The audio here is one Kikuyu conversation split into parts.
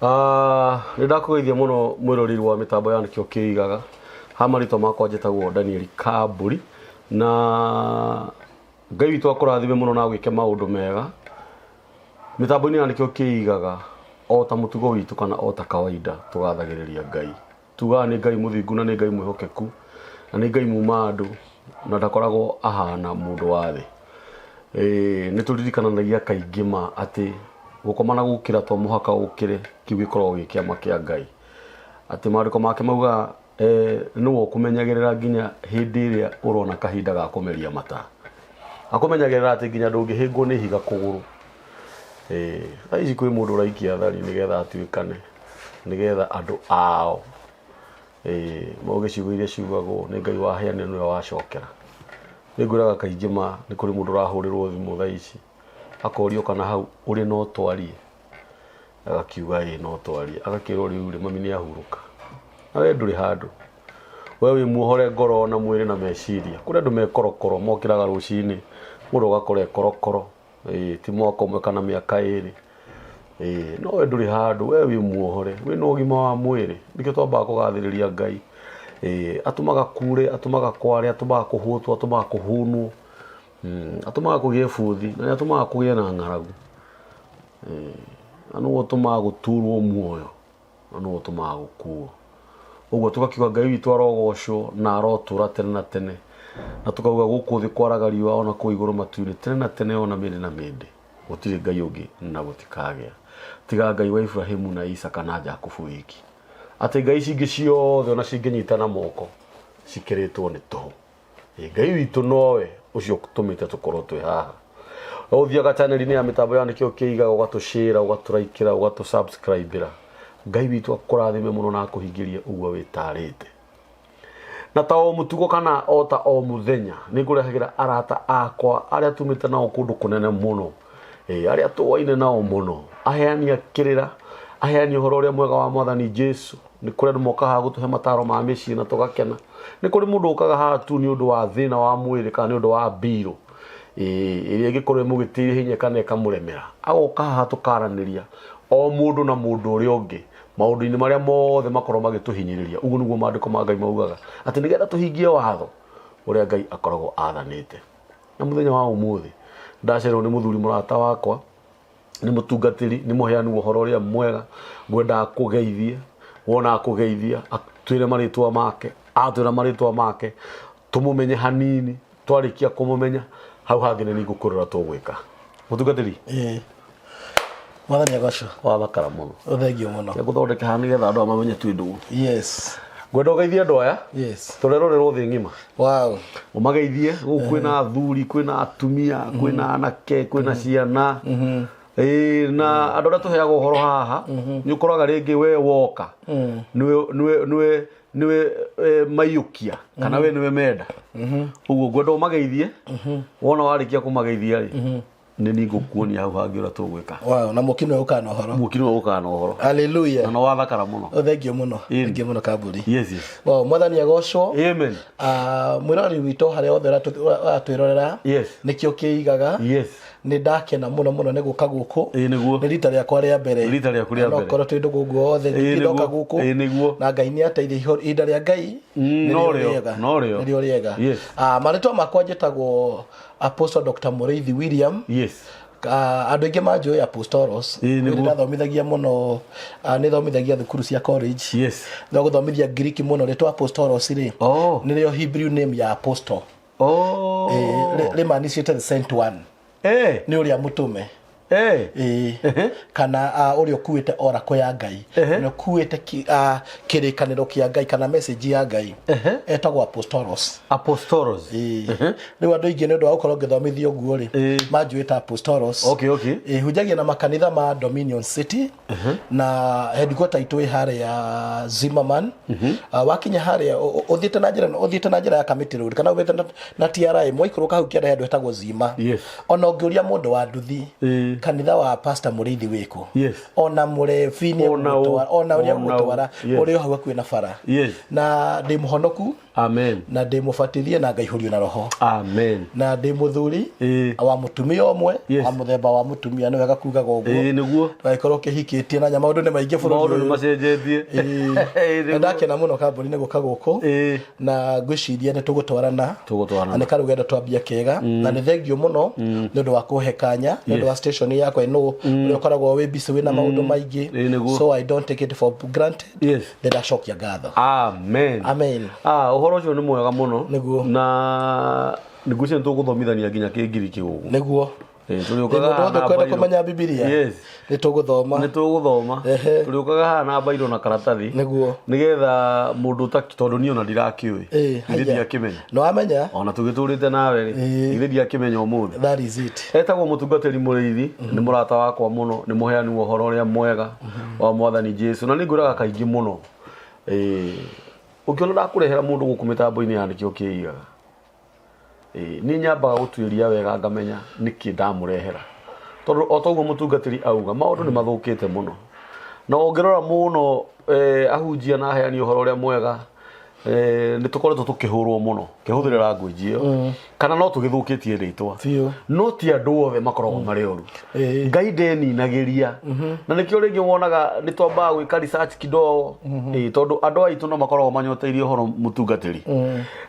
Nĩ ndakũgeithia mũno mwĩroreri wa mĩtambo ya nĩkĩo kĩigaga. Ha marĩtwa makwa njĩtagwo Daniel Kambũri na Ngai witũ akũrathime mũno na agwĩke maũndũ mega. Mĩtambo-inĩ ya nĩkĩo kĩigaga o ta mũtugo witũ kana o ta kawaida tũgathagĩrĩria Ngai. Tugaga nĩ Ngai mũthingu na nĩ Ngai mwĩhokeku na nĩ Ngai muma andũ na ndakoragwo ahana mũndũ wa thĩ. Nĩ tũririkananagia kaingĩ ma atĩ gũkoma na gũkĩra to mũhaka ũkĩre, kĩu gĩkoragwo gĩ kĩama kĩa Ngai. Atĩ maandĩko make maugaga nĩwe ũkũmenyagĩrĩra nginya hĩndĩ ĩrĩa ũrona kahinda ga kũmeria mata. Akũmenyagĩrĩra atĩ nginya ndũngĩhĩngwo nĩ ihiga kũgũrũ. Thaa ici kwĩ mũndũ ũraikia thari nĩgetha atuĩkane, nĩgetha andũ ao mauge ciugo iria ciugagwo nĩ Ngai waheanire nĩwe wacokera. Nĩ ngwĩraga kaingĩ ma nĩ kũrĩ mũndũ ũrahũrĩrwo thimũ thaa ici akorio kana hau ũrĩ no twarie, agakiuga ĩĩ no twarie, agakĩrwo rĩu rĩ mami nĩ ahurũka. Na we ndũrĩ handũ, we wĩ muohore ngoro na mwĩrĩ na meciria. Kũrĩ andũ me korokoro mokĩraga rũcinĩ mũndũ agakora e korokoro. Ĩĩ ti mwaka ũmwe kana mĩaka ĩrĩ. Ĩĩ no we ndũrĩ handũ, we wĩ muohore, wĩna ũgima wa mwĩrĩ, nĩkĩo twambaga kũgathĩrĩria Ngai. Ĩĩ atũmaga kure, atũmaga kware, atũmaga kũhũtwo, atũmaga kũhũnwo, atũmaga kũgĩe bũthi, na nĩ atũmaga kũgĩe na ng'aragu. Ĩĩ na nĩwe ũtũmaga gũturwo muoyo. Na nĩwe ũtũmaga gũkuo. Ũguo tũgakiuga Ngai witũ arogocwo na arotũra tene na tene. Na tũkauga gũkũ thĩ kwaraga riũa ona kũu igũrũ matu-inĩ tene na tene ona mĩndĩ na mĩndĩ. Gũtirĩ Ngai ũngĩ na gũtikagĩa. Tiga Ngai wa Iburahĩmu na Isaka na Jakubu wiki. Atĩ ngai ici ingĩ ciothe ona cingĩnyitana moko cikĩrĩtwo nĩ tũhũ. Ngai witũ nowe ũcio ũtũmĩte tũkorwo twĩ haha. Ũthiaga channel-inĩ ya mĩtambo ya nĩkĩo kĩigaga ũgatũshare, ũgatũraikĩra, ũgatũ-subscribe-ĩra. Ngai witũ akũrathime mũno na akũhingĩrie ũguo wĩtarĩte. Na ta o mũtugo kana o ta o mũthenya nĩ ngũrehagĩra arata akwa arĩa tumĩte nao kũndũ kũnene mũno. Arĩa tũwaine nao mũno, aheani a kĩrĩra, aheani ũhoro ũrĩa mwega wa Mwathani Jesu. Nĩ kũrĩ andũ mokaga haha gũtũhe mataro ma mĩciĩ na tũgakena. Nĩ kũrĩ mũndũ ũkaga haha tu nĩ ũndũ wa thĩna wa mwĩrĩ kana nĩ ũndũ wa mbirũ ĩrĩa ĩngĩkorwo ĩmũgĩtĩire hinya kana ĩkamũremera. Agoka haha tũkaranĩria o mũndũ na mũndũ ũrĩa ũngĩ maũndũ-inĩ marĩa mothe makorwo magĩtũhinyĩrĩria. Ũguo nĩguo maandĩko ma Ngai maugaga atĩ nĩgetha tũhingie watho ũrĩa Ngai akoragwo athanĩte. Na mũthenya wa ũmũthĩ ndacererwo nĩ mũthuri mũrata wakwa nĩ mũtungatĩri nĩ mũheani wa ũhoro ũrĩa mwega ngwendaga kũgeithie wona akũgeithia atwĩre marĩtwa make atwĩra marĩtwa make tũmũmenye hanini twarĩkia kũmũmenya hau hangĩ nĩ ngũkũrora tũgwĩka mũtungatĩri. Ĩĩ. Mwathani agocwo. Wathakara mũno. Ũthengio mũno. Reke ngũthondeke haha nĩgetha andũ aya mamenye twĩ ndũgũ. Yes. Ngwenda ũgeithie andũ aya. Yes. Tũrerorerwo thĩ ng'ima. Wow. Ũmageithie gũkũ kwĩna athuri, kwĩna atumia, kwĩna anake, kwĩna ciana. Ĩĩ, na andũ arĩa tũheaga ũhoro haha nĩ ũkoraga rĩngĩ we woka nĩwe nĩwe nĩwe nĩwe maiyũkia kana we nĩwe menda. Ũguo ngwenda ũmageithie. Wona warĩkia kũmageithia rĩ, nĩ niĩ ngũkuonia hau hangĩ ũrĩa tũgwĩka. Wow, na mũki nĩwe ũkaga na ũhoro. Mũki nĩwe ũkaga na ũhoro. Hallelujah. Na nĩ wathakara mũno. Thengio mũno. Ĩni. Thengio mũno Kamburi. Yes. Wow, Mwathani agocwo. Amen. Mwĩroreri witũ harĩa hothe ũratwĩrorera. Nĩkĩo kĩigaga. Nĩ ndakena mũno mũno nĩ gũka gũkũ. Ĩĩ nĩguo. Nĩ rita rĩakwa rĩa mbere. Rita rĩaku rĩa mbere. No korwo twĩ ndũgũ ũguo othe Ĩĩ ndoka nĩguo. gũkũ. Ĩĩ nĩguo. Na Ngai nĩ ateithia ihinda rĩa Ngai. Nĩrĩo Norĩo, rĩega. norĩo. Nĩrĩo rĩega. Marĩtwa makwa njĩtagwo Apostle Dr. Mũrĩithi William. Andũ aingĩ manjũĩ Apostolos. Ĩĩ, nĩguo. Nĩ ndathomithagia mũno, nĩ thomithagia thukuru cia college. No gũthomithia Ngiriki mũno rĩtwa Apostolos rĩ. Nĩrĩo Hebrew name ya apostle. Ĩĩ, rĩmanicĩte the sent one. Nĩ ũrĩa mũtũme. Ĩĩ. Kana ũrĩa ũkuĩte oracle ya Ngai. Ũrĩa ũkuĩte kĩrĩkanĩro kĩa Ngai kana message ya Ngai. Etagwo Apostolos. Apostolos. Ĩĩ. Rĩu andũ aingĩ nĩ ũndũ wa gũkorwo ngĩthomithia ũguo rĩ, manjũĩ ta Apostolos. Ĩĩ, hunjagia na makanitha ma Dominion City na headquarter itũ ĩ harĩa Zimmerman. Wakinya harĩa ũthiĩte na njĩra ũthiĩte na njĩra ya Kamiti Road kana umĩte na TRA mwaikũrũka hau kĩanda he handũ hetagwo Zima. Ona ũngĩũria mũndũ wa nduthi kanitha wa Pastor Mũrĩithi wĩkũ, ona mũrebi nĩ Ona ũ. egũgũtwara, ona nĩ Ona ũ. egũgũtwara, ũrĩ o hau hakuhĩ na bara. Na ndĩ mũhonoku. Amen. Na ndĩ mũbatithie na ngaihũrio na roho. Amen. Na ndĩ mũthuri wa mũtumia ũmwe, wa mũthemba wa mũtumia, nĩ wega kugaga ũguo. Ĩĩ nĩguo. Ndũgagĩkorwo ũkĩhikĩtie na maũndũ nĩ maingĩ bũrũri Maũndũ ũyũ. nĩ macenjetie. Ĩĩ. Ĩĩ, Na nĩguo. ndakena mũno kambuni nĩ gũka gũkũ. Na ngwĩciria nĩ tũgũtwarana. Tũgũtwarana. Na nĩ karũgendo twambia kega. Na nĩ thengio mũno nĩ ũndũ wa kũhe kanya, nĩ ũndũ wa station yakwa ĩno, ũrĩa ũkoragwo wĩ busy wĩna maũndũ maingĩ. Ĩĩ, nĩguo. So I don't take it for granted. Yes. Nĩ ndacokia ngatho. Amen. Amen. Ah, ũhoro ũcio nĩ mwega mũno. Nĩguo. Na ngwĩciria nĩ tũgũthomithania nginya kĩngiriki gũkũ. Nĩguo. Ĩĩ, tũrĩũkaga Mũndũ haha wothe na ũkwenda mbairũ. kũmenya Bibilia, Yes. nĩ tũgũthoma. Nĩ tũgũthoma. Tũrĩũkaga haha na mbairũ na karatathi. Nĩguo. Nĩgetha mũndũ ũta tondũ niĩ ona ndirakĩũĩ. Ĩĩ, Githĩ haiya. ndiakĩmenya. Nĩ wamenya? Ona tũgĩtũrĩte nawe rĩ, githĩ ndiakĩmenya ũmũthĩ. That is it. Etagwo mũtungatĩri mũrĩithi, nĩ mũrata wakwa mũno, nĩ mũheani wa ũhoro ũrĩa mwega wa mwathani Jesu. Na nĩ ngwĩraga kaingĩ mũno, ũngĩona ndakũrehera mũndũ gũkũ mĩtambo-inĩ ya Nĩkĩo Kĩigaga, niĩ nyambaga gũtuĩria wega ngamenya nĩkĩ ndamũrehera. Tondũ o toguo mũtungatĩri auga, maũndũ nĩ mathũkĩte mũno. Na ũngĩrora mũno, ahunjia na aheani ũhoro ũrĩa mwega, nĩ tũkoretwo tũkĩhũrwo mũno, kĩhũthĩre language ĩyo, kana no tũgĩthũkĩtie rĩtwa. Biũ. No ti andũ othe makoragwo marĩ oru. Ngai ndeninagĩria. Na nĩkĩo rĩngĩ wonaga nĩ twambaga gwĩka research kidogo, tondũ andũ aitũ no makoragwo manyoteire ũhoro mũtungatĩri.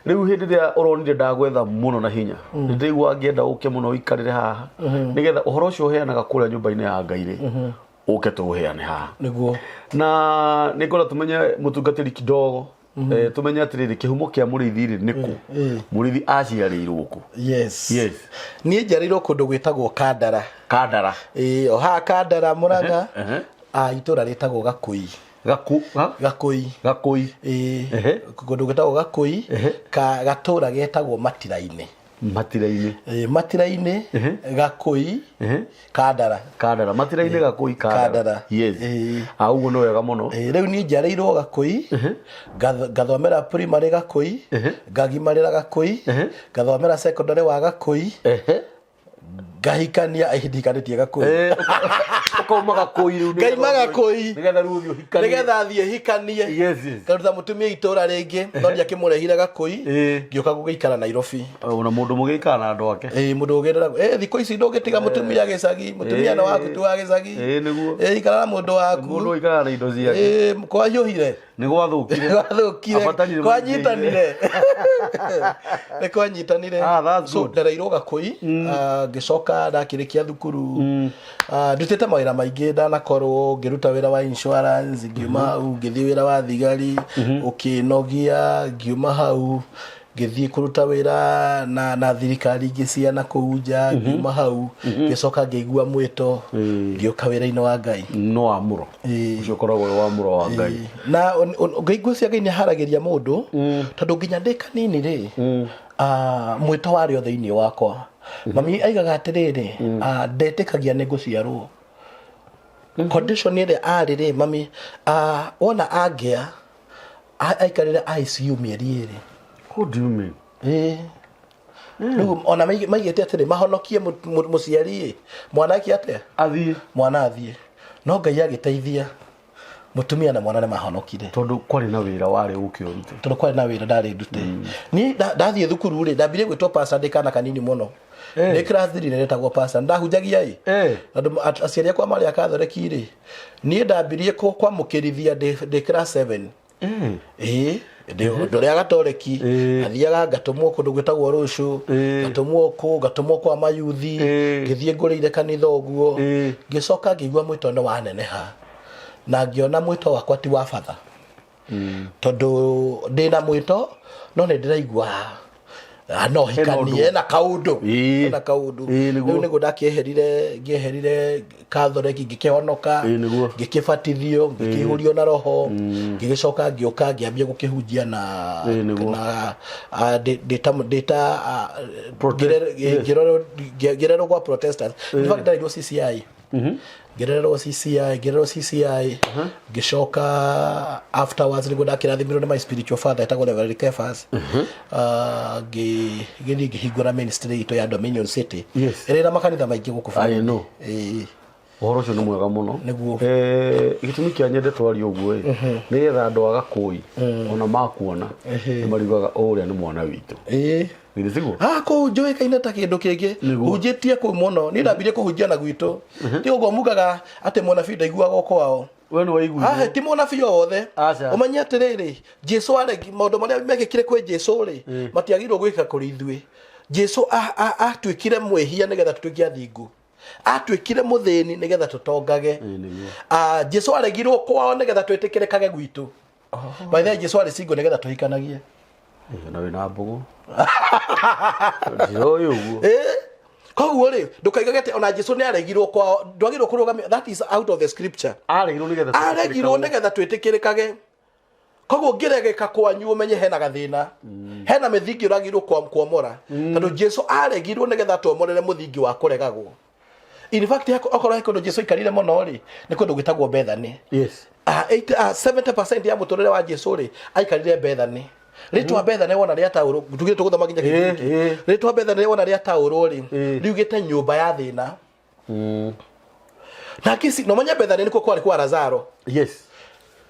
Rĩu hĩndĩ ĩrĩa ũronire ndagwetha mũno na hinya, nĩ ndĩraigua ngĩenda ũke mũno ũikarĩre haha, nĩgetha ũhoro ũcio ũheanaga kũrĩa nyũmba-inĩ ya Ngai rĩ, ũke tũũheane haha. Nĩguo. Na nĩ ngwenda tũmenye mũtungatĩri kidogo, tũmenye atĩrĩrĩ, kĩhumo kĩa mũrĩithi rĩ nĩ kũ? Mũrĩithi aciarĩirwo kũ? Yes. Yes. Niĩ njiarĩirwo kũndũ gwĩtagwo Kandara. Kandara. Ĩĩ, o haha Kandara Mũrang'a, itũũra rĩtagwo Gakũi. Gaku, ha? Gakũi. Gakũi. Ĩĩ. Kũndũ gwĩtagwo Gakũi, gatũũra getagwo Matira-inĩ. Matira-inĩ. Ĩĩ, Matira-inĩ, Gakũi, Kandara. Kandara. Matira-inĩ Gakũi, Kandara. Kandara. Yes. Ĩĩ. Ũguo nĩ wega mũno. Ĩĩ, rĩu niĩ njiarĩirwo Gakũi, ngathomera primary Gakũi, ngagimarĩra Gakũi, ngathomera secondary wa Gakũi, ngahikania, ndihikanĩtie Gakũi. Ũkauma Gakũi rĩu nĩgetha Ngaima Gakũi. Nĩgetha rĩu ũthiĩ ũhikanie. Nĩgetha thiĩ hikanie. Yes, yes. Ngaruta mũtumia itũũra rĩngĩ, no ndiakĩmũrehire Gakũi, ngĩũka gũgĩikara Nairobi. Ona mũndũ mũgĩikara na andũ ake. Ĩĩ, mũndũ ũgĩrera, thikũ ici ndũngĩtiga mũtumia gĩcagi, mũtumia nĩ waku tu wa gĩcagi. Ĩĩ, nĩguo. Ĩĩ, ikara na mũndũ waku. Mũndũ ũikaraga na indo ciake. Ĩĩ, kwahiũhire. Nĩ gwathũkire. Gwathũkire. Abatarire Kwanyitanire. Nĩ kwanyitanire. That's So, good. ndereirwo Gakũi, ngĩcoka ndakĩrĩkia thukuru. Ndutĩte mawĩra maingĩ, ndanakorwo ngĩruta wĩra wa insurance, ngiuma hau ngĩthiĩ wĩra wa thigari, ũkĩnogia, ngiuma hau ngĩthiĩ kũruta wĩra na thirikari ingĩ cia na kũu nja, ngiuma hau ngĩcoka ngĩigua mwĩto, ngĩũka wĩra-inĩ wa Ngai. No wa mũro. Ũcio ũkoragwo wĩ wa mũro wa Ngai. Na Ngai ngwĩciria Ngai nĩ aharagĩria mũndũ, tondũ nginya ndĩ kanini rĩ, mwĩto warĩ o thĩinĩ wakwa. Mami aigaga atĩrĩrĩ, ndetĩkagia nĩ ngũciarwo. Condition ĩrĩa arĩ rĩ, mami, wona angĩa, aikarire ICU mĩeri ĩrĩ. What do you mean? Ĩĩ. Rĩu ona maigĩte atĩrĩ, mahonokie mũciari ĩ, mwana eke atĩa? Athiĩ. Mwana athiĩ. No Ngai agĩteithia, mũtumia na mwana nĩ mahonokire. Tondũ kwarĩ na wĩra warĩ ũke ũrute. Tondũ kwarĩ na wĩra ndarĩ ndute. Niĩ ndathiĩ thukuru rĩ, ndambirie gwĩtwo pastor ndĩ kana kanini mũno. Ndĩ class 3 nĩndetagwo pastor. Ndahunjagia ĩ. Andũ aciari akwa marĩ a Catholic rĩ, niĩ ndambirie kwamũkĩrithia ndĩ class 7. Ĩĩ, ndĩ ũrĩa Gatoreki, athiaga ngatũmwo kũndũ gwĩtagwo Rũcũ, ngatũmwo kũ, ngatũmwo kwa mayuthi, ngĩthiĩ ngũrĩire kanitha ũguo, ngĩcoka ngĩigua mwĩto nĩ waneneha, na ngĩona mwĩto wakwa ti wa batha. Tondũ ndĩna mwĩto, no nĩ ndĩraigua, no hikanie, hena kaũndũ. Hena kaũndũ. Nĩguo. Rĩu nĩguo ndakĩeherire, ngĩeherire Catholic, ngĩkĩhonoka, Nĩguo. ngĩkĩbatithio, ngĩkĩihũrio na roho, ngĩgĩcoka ngĩũka ngĩambia gũkĩhunjia na Nĩguo. na, ndĩta, Protest, yes. ngĩrerwo gwa Protestant. In fact, ndarĩirwo CCI. Ngĩrerwo CCI, ngĩrerwo CCI, ngĩcoka afterwards nĩguo ndakĩrathimirwo nĩ my spiritual father etagwo Reverend Kefas. Ngĩthiĩ ngĩhingũra ministry itũ ya Dominion City. Yes. Ĩrĩ na makanitha maingĩ gũkũ I bũrũri. know. Ĩĩ. Ũhoro ũcio nĩ mwega mũno. Nĩguo. Gĩtũmi kĩa nyende twarie ũguo ĩ, nĩgetha andũ a Gakũi ona makuona nĩ mariugaga ũrĩa nĩ mwana witũ. Ĩĩ. Githĩ tiguo? Ah, kũu njũĩkaine ta kĩndũ kĩngĩ. Nĩguo. Hunjĩtie kũu mũno. Niĩ ndambirie kũhunjia na gwitũ. Ti ũguo mugaga atĩ mũnabii ndaiguagwo kwao. We nĩ waiguire? Ah, ti mũnabii o wothe. Aca. Ũmenye atĩrĩrĩ, Jesu aregi maũndũ marĩa mekĩkire kwĩ Jesu rĩ, matiagĩrĩirwo gwĩka kũrĩ ithuĩ. Jesu atuĩkire mwĩhia nĩgetha tũtuĩke athingu. Atuĩkire mũthĩni nĩgetha tũtongage. Ĩĩ, nĩguo. Ah, Jesu aregirwo kwao nĩgetha twĩtĩkĩrĩkage gwitũ. By the way, Jesu arĩ single nĩgetha tũhikanagie. Ĩĩ, na wĩna mbũgũ. Ndiroĩ ũguo. Ĩĩ. Koguo rĩ, ndũkaigage atĩ ona Jesu nĩ aregirwo kwao, ndwagĩrĩirwo kũrũgamia, that is out of the scripture. Aregirwo nĩgetha Aregirwo nĩgetha twĩtĩkĩrĩkage. Koguo ũngĩregeka kwanyu ũmenye hena gathĩna. Hena mĩthingi ũragĩrĩirwo kwomora. Tondũ Jesu aregirwo nĩgetha atwomorere mũthingi wa kũregagwo. In fact, okorwo he kũndũ Jesu aikarire mũno rĩ, nĩ kũndũ gwĩtagwo Bethany. Yes. 70% ya mũtũrĩre wa Jesu rĩ, aikarire Bethany. Rĩtwa Bethany wona rĩataũrwo, tugire tũgũthoma nginya Kĩngiriki. Rĩtwa Bethany wona rĩataũrwo rĩ, riugĩte nyũmba ya thĩna. Na kisi, no menya Bethany nĩkuo kwarĩ kwa Lazaro. Yes.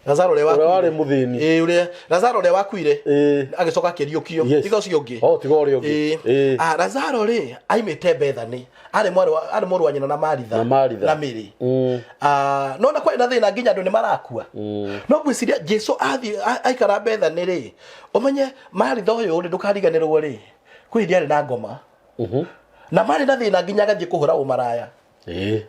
Lazaro ũrĩa Ũrĩa wakuire. warĩ mũthĩni. Ĩĩ, ũrĩa Lazaro ũrĩa wakuire. Ĩĩ. Agĩcoka akĩriũkio. Yes. Tiga ũcio ũngĩ. Oh, tiga ũrĩa ũngĩ. Ĩĩ. Ĩĩ. Ah, Lazaro rĩ, aimĩte Bethany. Arĩ mwarĩ wa, arĩ mũrũ wa nyina na Maritha. Na Maritha. Na Mary. Ah, no na kwarĩ na thĩna nginya andũ nĩ marakua. No ngwĩciria Jesu athiĩ aikara Bethany rĩ, ũmenye Maritha ũyũ rĩ, ndũkariganĩrwo rĩ, kwĩ hĩndĩ arĩ na ngoma. Na marĩ na thĩna nginya agathiĩ kũhũra ũmaraya. Ĩĩ.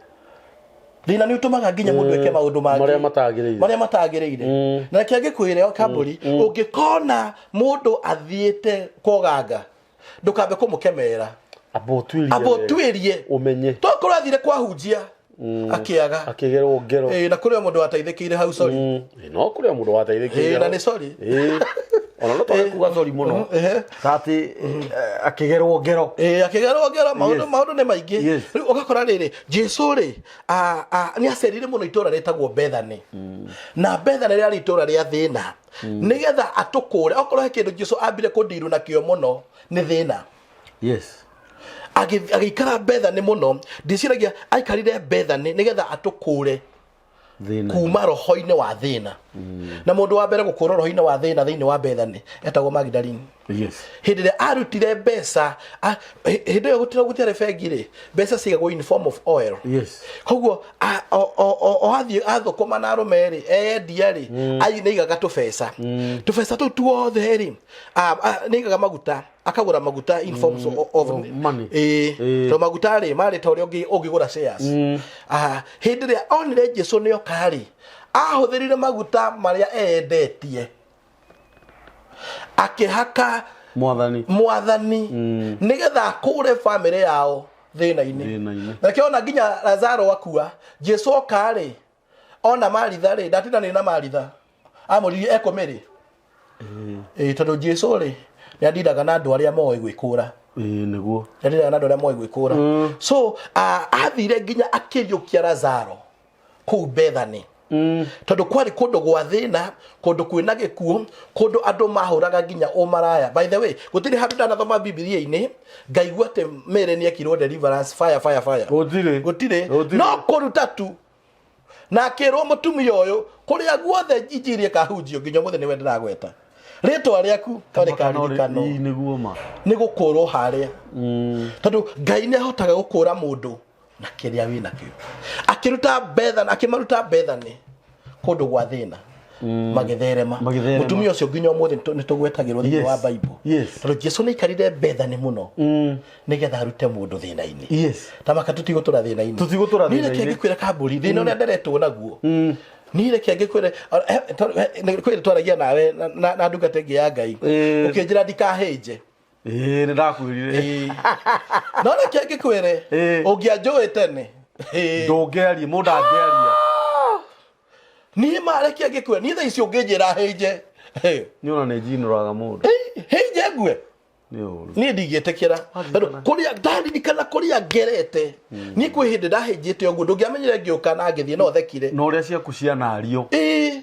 Thĩna nĩ ũtũmaga nginya mũndũ eke maũndũ mangĩ. Marĩa matagĩrĩire. Marĩa matagĩrĩire. Na reke ngĩkwĩre o Kambũri, ũngĩkona mũndũ athiĩte koganga, ndũkambe kũmũkemera. Amba ũtuĩrie Amba wega. ũtuĩrie. Ũmenye. Tokorwo athire kwahunjia, akĩaga. Akĩgerwo ngero. Ĩĩ, na kũrĩ o mũndũ wateithĩkĩire hau, sorry. Ĩĩ, no kũrĩ o mũndũ wateithĩkĩire. Ĩĩ, na nĩ sorry. Ĩĩ. Ona no twage kuga sorry mũno. Ta atĩ, akĩgerwo ngero. Ĩĩ, akĩgerwo ngero, Yes. maũndũ nĩ maingĩ. Yes. Rĩu ũgakora rĩrĩ, Jesu rĩ, nĩ acerire mũno itũũra rĩtagwo Bethany. Na Bethany rĩarĩ itũũra rĩa thĩna. Nĩgetha atũkũre, okorwo he kĩndũ Jesu ambire kũndirwo nakĩo mũno, nĩ thĩna. Yes. Agĩikara Bethany mũno, ndĩciragia aikarire Bethany nĩgetha atũkũre Thĩna. kuma roho-inĩ wa thĩna. Na mũndũ wa mbere gũkũrwo roho-inĩ wa thĩna thĩinĩ wa Bethany etagwo Magdalene. Yes. Hĩndĩ ĩrĩa arutire mbeca, hĩndĩ ĩyo gũtiarĩ bengi rĩ, mbeca cigagwo in form of oil. Yes. Koguo, o athiĩ athũkũma na arũme rĩ, eyendia rĩ, nĩaigaga tũbeca. Tũbeca tũu tuothe rĩ, nĩaigaga maguta, akagũra maguta in forms of Of money. Ĩĩ. Ĩĩ. Tondũ maguta rĩ, marĩ ta ũrĩa ũngĩgũra shares. Hĩndĩ ĩrĩa onire Jesu nĩoka rĩ, ahũthĩrire maguta marĩa eyendetie. Akĩhaka Mwathani. Mwathani. Nĩgetha akũre bamĩrĩ yao thĩna-inĩ. Thĩna-inĩ. Na kĩo ona nginya Lazaro akua, Jesu oka rĩ, ona Maritha rĩ, ndatindanire na Maritha. Amũririe ekũ Mary? Ĩĩ, tondũ Jesu rĩ, nĩ andindaga na andũ arĩa moĩ gwĩkũra. Ĩĩ, nĩguo. Nĩ andindaga na andũ arĩa moĩ gwĩkũra. So, athire nginya akĩriũkia Lazaro kũu Bethany. Tondũ kwarĩ kũndũ gwa thĩna, kũndũ kwĩna gĩkuũ, kũndũ andũ mahũraga nginya ũmaraya. By the way, gũtirĩ handũ ndanathoma Bibilia-inĩ ngaigua atĩ Mary nĩ ekirwo deliverance, fire, fire, fire. Gũtirĩ. Gũtirĩ. Gũtirĩ. No kũruta tu. Na akĩrwo mũtumia ũyũ, kũrĩa guothe injiri ĩkahunjio nginya ũmũthĩ nĩwe ndĩragweta. Rĩtwa rĩaku to rĩkaririkanwo. Ĩĩ, nĩguo ma. Nĩ gũkũrwo harĩa. Tondũ Ngai nĩ ahotaga gũkũra mũndũ na kĩrĩa wĩ nakĩo. Akĩruta Bethany, akĩmaruta Bethany kũndũ gwa thĩna. Magĩtherema. Magĩtherema. Mũtumia ũcio nginya ũmũthĩ nĩ tũgwetagĩrwo thĩinĩ Yes. wa Bible. Yes. Tondũ Jesu nĩ aikarire Bethany mũno. Nĩgetha arute mũndũ thĩna-inĩ. Yes. Ta maka tũtigũtũra thĩna-inĩ. Tũtigũtũra Niĩ reke thĩna-inĩ. ngĩkwĩre Kambũri, thĩna ũrĩa nderetwo naguo. Niĩ reke ngĩkwĩre, nĩ kwĩrĩ twaragia nawe na ndungata ĩngĩ ya Ngai. Ũkĩnjĩra ndikahĩnje. Ĩĩ, nĩ ndakwĩrire. Ĩĩ. No reke ngĩkwĩre, ũngĩanjũĩ tene. Ĩĩ. Ndũngĩaria, mũndũ angĩaria. Niĩ ma reke ngĩkwĩre, niĩ thaa ici ũngĩnjĩra hĩnje. Ĩĩ. Niĩ ona nĩ njinũraga mũndũ. Ĩĩ, hĩnje ngue. Nĩ ũru. Niĩ ndingĩtĩkĩra. Waririkana. Tondũ kũrĩa ndaririkana kũrĩa ngerete. Niĩ kwĩ hĩndĩ ndahĩnjĩte ũguo, ndũngĩamenyire ngĩũka na ngĩthiĩ no thekire. Na ũrĩa ciaku cianario. Ĩĩ.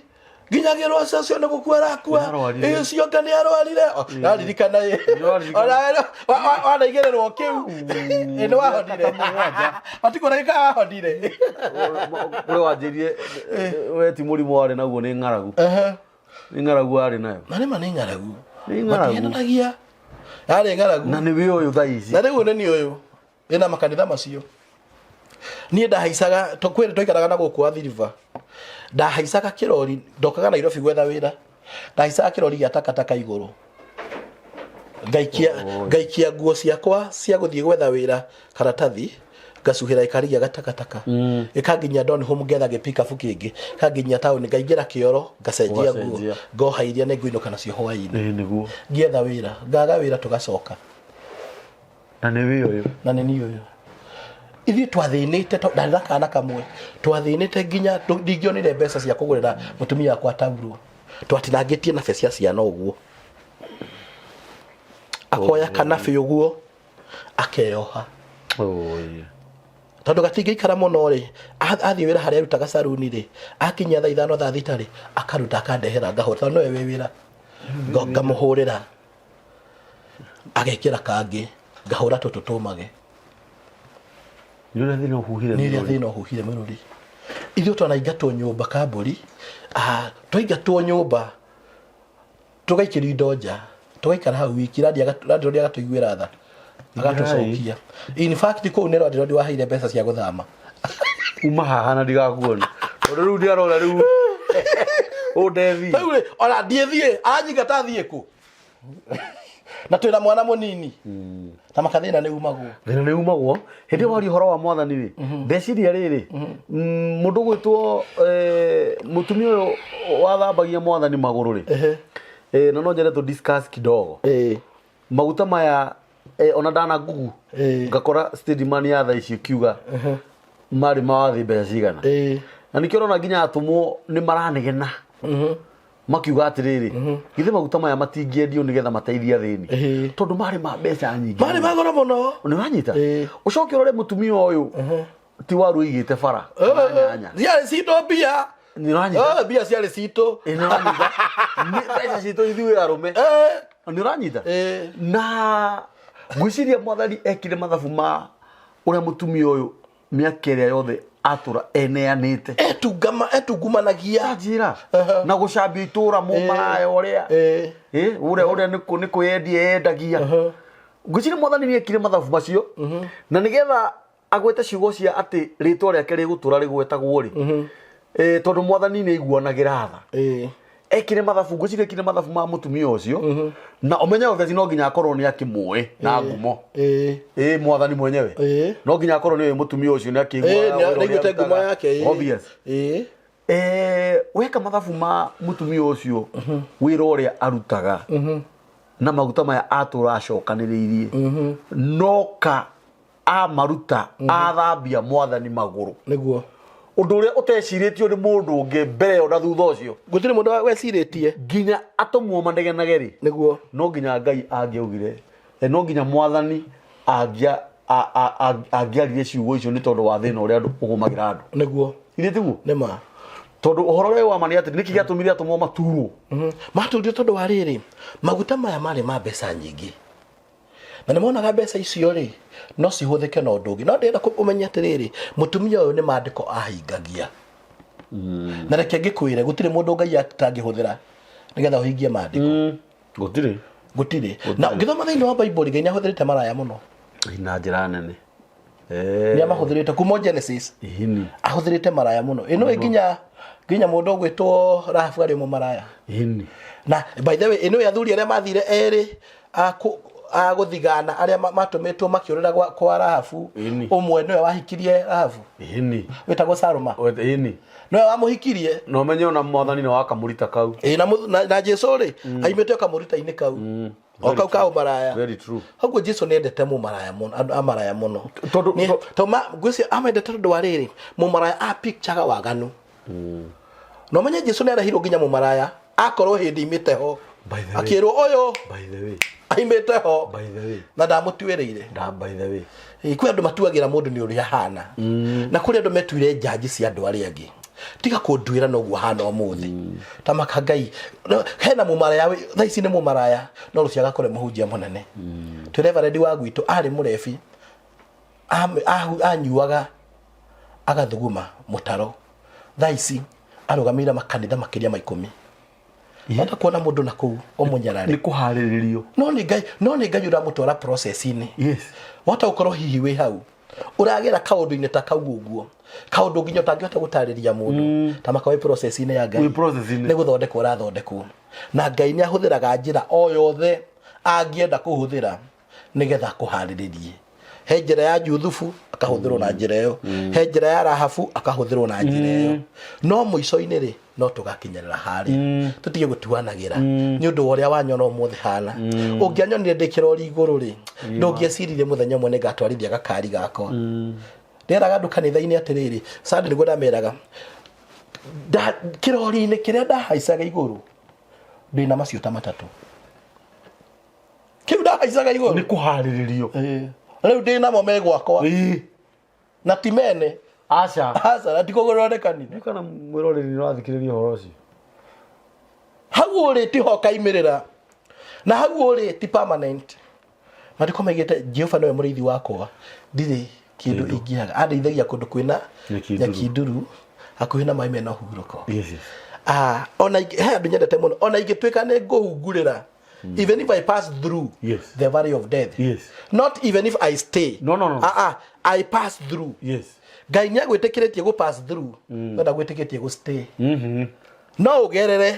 Nginyagĩrwo ũcio nĩ gũkua arakua. Nĩarwarire. Ĩ, ũcio anga nĩ arwarire. Raririkana ĩ. Nĩwaririkana. Ona wanaigĩrĩrwo kĩu. Ĩ, nĩ wahonire. Mĩaka ta mũgwanja. Matikũ ndagĩka wahonire. Kũrĩ wanjĩrie we ti mũrimũ warĩ naguo nĩ ng'aragu. Nĩ ng'aragu warĩ nayo. Na nĩma nĩ ng'aragu. Nĩ ng'aragu. Matihenanagia. Yarĩ ng'aragu. Na nĩ wĩ ũyũ thaa ici. Na rĩu nĩ ũyũ ĩna makanitha macio. Niĩ ndahaicaga kwĩrĩ twaikaraga na gũkũ Athi River. Ndahaicaga kĩrori ndokaga Nairobi gwetha wĩra. Ndahaicaga kĩrori gĩa takataka igũrũ. Ngaikia ngaikia nguo ciakwa cia gũthiĩ gwetha wĩra karatathi ngacuhĩra ĩkari gĩa gatakataka ĩkanginyia Donholm ngetha gĩpikabu kĩngĩ kanginyia taũni ngaingĩra kĩoro ngacenjia nguo Ũgacenjia. ngoha iria nĩ ngũinũka nacio hwaĩ-inĩ. Ĩĩ nĩguo. Ngĩetha wĩra ngaga wĩra tũgacoka. Na nĩ wĩ ũyũ. Na nĩ niĩ ũyũ. Ithuĩ twathĩnĩte ndarĩ na kana kamwe twathĩnĩte nginya ndingĩonire mbeca cia kũgũrĩra mũtumia wakwa taurũ. Twatinangĩtie na cia ciana ũguo. Akoya kanabĩ ũguo akeyoha. Tondũ gatingĩikara mũno rĩ, athiĩ wĩra harĩa arutaga saruni rĩ, akinyia thaa 5 thaa 6 rĩ, akaruta akandehera ngahũra tondũ nĩwe wĩ wĩra. Ngamũhũrĩra. Agekĩra kangĩ ngahũra tũtũ tũmage. Nĩ ũrĩa thĩna ũhuhire Nĩ ũrĩa thĩna ũhuhire mĩrũri. Ithuĩ twanaingatwo nyũmba kambũri, twaingatwo nyũmba tũgaikĩrio indo nja, tũgaikara hau wiki, landlord agatũiguĩra tha, agatũcokia. In fact kũu nĩ landlord waheire mbeca cia gũthama. Uma haha na ndigakuona. Tondũ rĩu ndiarora rĩu. Ũndethi. Rĩu rĩ, ona ndiĩthiĩ, aranyingata thiĩ kũ? Na twĩna mwana mũnini. Na makathĩna nĩ umagwo. Thĩna nĩ umagwo. Hĩndĩ ĩyo waria ũhoro wa mwathani rĩ, ndeciria rĩrĩ, mũndũ gwĩtwo mũtumia ũyũ wathambagia mwathani magũrũ rĩ, na no nyende tũ discuss kidogo. Maguta maya ona ndana Google ngakora statement ya thaa ici ĩkiuga marĩ mawathi mbeca cigana. Na nĩkĩo ũrona nginya atũmwo nĩ maranegena. Makiuga atĩrĩrĩ, githĩ maguta maya matingĩendio nĩgetha mateithie athĩni? Tondũ marĩ ma mbeca nyingĩ. Marĩ ma goro mũno. Nĩ wanyita? Ũcoke ũrore mũtumia ũyũ ti waru ũigĩte bara. Kana nyanya. Ciarĩ citũ mbia. Nĩ ũranyita? Mbia ciarĩ citũ. Nĩ ũranyita? Nĩ mbeca citũ ithuĩ arũme. Nĩ ũranyita? Na ngwĩciria mwathani ekire mathabu ma ũrĩa mũtumia ũyũ mĩaka ĩrĩa yothe atũra eneanĩte. Etungumanagia. Njĩra. Na gũcambia itũra mũmaraya ũrĩa. Ũrĩa ũrĩa nĩ kwĩyendia yendagia. Ngwĩciria mwathani nĩ ekire mathabu macio. Na nĩgetha agwete ciugo cia atĩ rĩtwa rĩake rĩgũtũra rĩgwetagwo rĩ. Tondũ mwathani nĩ aiguanagĩra tha. Ekire mathabu, ngwĩciria ekire mathabu ma mũtumia ũcio. Na ũmenye obviously no nginya akorwo nĩ akĩmũĩ na ngumo. Mwathani mwenyewe. No nginya akorwo nĩ mũtumia ũcio nĩ akĩiguaga wĩra ũrĩa Nĩ aiguĩte ngumo arutaga. yake, Obvious. Weka mathabu ma mũtumia ũcio wĩra ũrĩa arutaga na maguta maya atũra acokanĩrĩirie. Noka amaruta athambia mwathani magũrũ. Nĩguo. Ũndũ ũrĩa ũtecirĩtio nĩ mũndũ ũngĩ mbere ĩyo na thutha ũcio. Gũtirĩ mũndũ wecirĩtie. Nginya atũmwo manegenage rĩ. Nĩguo. No nginya Ngai angĩaugire, no nginya mwathani angĩaririe ciugo icio nĩ tondũ wa thĩna ũrĩa andũ ũgũmagĩra andũ. Nĩguo. Githĩ tiguo? Nĩ ma. Tondũ ũhoro ũrĩa wa ma nĩ atĩ nĩkĩ gĩatũmire atũmwo maturwo? Maturirwo tondũ wa rĩrĩ, maguta maya marĩ ma mbeca nyingĩ. Na nĩ monaga mbeca icio rĩ, no cihũthĩke na ũndũ ũngĩ. No ndĩrenda ũmenye atĩrĩrĩ, mũtumia ũyũ nĩ maandĩko ahingagia. Na reke ngĩkwĩre, gũtirĩ mũndũ Ngai atangĩhũthĩra nĩgetha ũhingie maandĩko. Gũtirĩ. Gũtirĩ. Na ũngĩthoma thĩinĩ wa Bible, Ngai nĩ ahũthĩrĩte maraya mũno. Na njĩra nene. Nĩ amahũthĩrĩte kuma Genesis. Ahũthĩrĩte maraya mũno. Ĩno nginya mũndũ ũgwĩtwo Rahabu arĩ mũmaraya. Na by the way, ĩno athuri arĩa mathire erĩ a gũthigana arĩa matũmĩtwo makĩũrĩra kwa Rahabu. Ũmwe nĩwe wahikirie Rahabu. Wĩtagwo Saloma. Nĩwe wamũhikirie. Na ũmenye ona mwathani nĩ wakamũrita kau. Na Jesũ rĩ, aimĩte kamũrita-inĩ kau. O kau ka ũmaraya. Very true. Koguo Jesũ nĩ endete mũmaraya mũno, andũ a maraya mũno. Tondũ Ngwĩciria amendete tondũ wa rĩrĩ, mũmaraya a picture waganu. Na ũmenye Jesũ nĩ arehirwo nginya mũmaraya, akorwo hĩndĩ imĩte ho. By the way. Akĩrwo ũyũ By the way. aimĩte ho. By the way. Na ndamũtuĩrĩire. Da, by the way. Kwĩ andũ matuagĩra mũndũ nĩ ũrĩa ahana. Na kũrĩ andũ metuire njanji cia andũ arĩa angĩ. Tiga kũnduĩra noguo hana ũmũthĩ. Tamaka Ngai no, hena mũmaraya thaa ici nĩ mũmaraya, no rũciũ agakorwo mũhunjia mũnene. Twĩ reverend wa gwitũ arĩ mũrebi, anyuaga agathuguma mũtaro. Thaa ici arũgamĩrĩire makanitha makĩria ma 10. Wenda kuona mũndũ na kũu ũmũnyarare. Nĩ kũharĩrĩrio. No nĩ Ngai ũramũtwara process-inĩ. Wahota gũkorwo hihi wĩ hau ũragera kaũndũ-inĩ ta kau ũguo, kaũndũ nginya ũtangĩhota gũtarĩria mũndũ, ta maka wĩ process-inĩ ya Ngai. Wĩ process-inĩ. Nĩ gũthondekwo ũrathondekwo, na Ngai nĩ ahũthĩraga njĩra o yothe angĩenda kũhũthĩra nĩgetha akũharĩrĩrie. He njĩra ya Juthubu akahũthĩrwo na njĩra ĩyo, he njĩra ya Rahabu akahũthĩrwo na njĩra ĩyo, no mũico-inĩ rĩ, no tũgakinyĩrĩra harĩa tũtige gũtuanagĩra nĩ ũndũ wa ũrĩa wanyona ũmũthĩ hana. Ũngĩanyonire ndĩ kĩrori igũrũ rĩ, ndũngĩeciririe mũthenya ũmwe nĩngatwarithia gakari gakwa. Nderaga andũ kanitha-inĩ atĩrĩrĩ, Sunday nĩguo ndameraga, kĩrori-inĩ kĩrĩa ndahaicaga igũrũ ndĩna macio ta matatũ, kĩu ndahaicaga igũrũ. Nĩ kũharĩrĩrio. Ĩĩ. Rĩu ndĩ namo me gwakwa. Na ti mene. Aca. Aca, na ti kũgũrĩrwo nĩ kanitha. Nĩ kana mwĩroreri nĩ ũrathikĩrĩria ũhoro ũcio. Hau ũrĩ tiho kaimĩrĩra, na hau ũrĩ ti permanent. Maandĩko maigĩte Jehova nĩwe mũrĩithi wakwa, ndirĩ kĩndũ ingĩaga. Andeithagia kũndũ kwĩna nyeki nduru. Nyeki nduru, hakuhĩ na maĩ mena ũhurũko. Yes. Ah, ona he andũ nyendete mũno, ona ingĩtuĩka nĩ ngũhungurĩra, even if I pass through the valley of death, not even if I stay. No. Ah, ah, I pass through. Ngai nĩ agwĩtĩkĩrĩtie gũ pass through, no ndagwĩtĩkĩtie gũ stay. No ũgerere,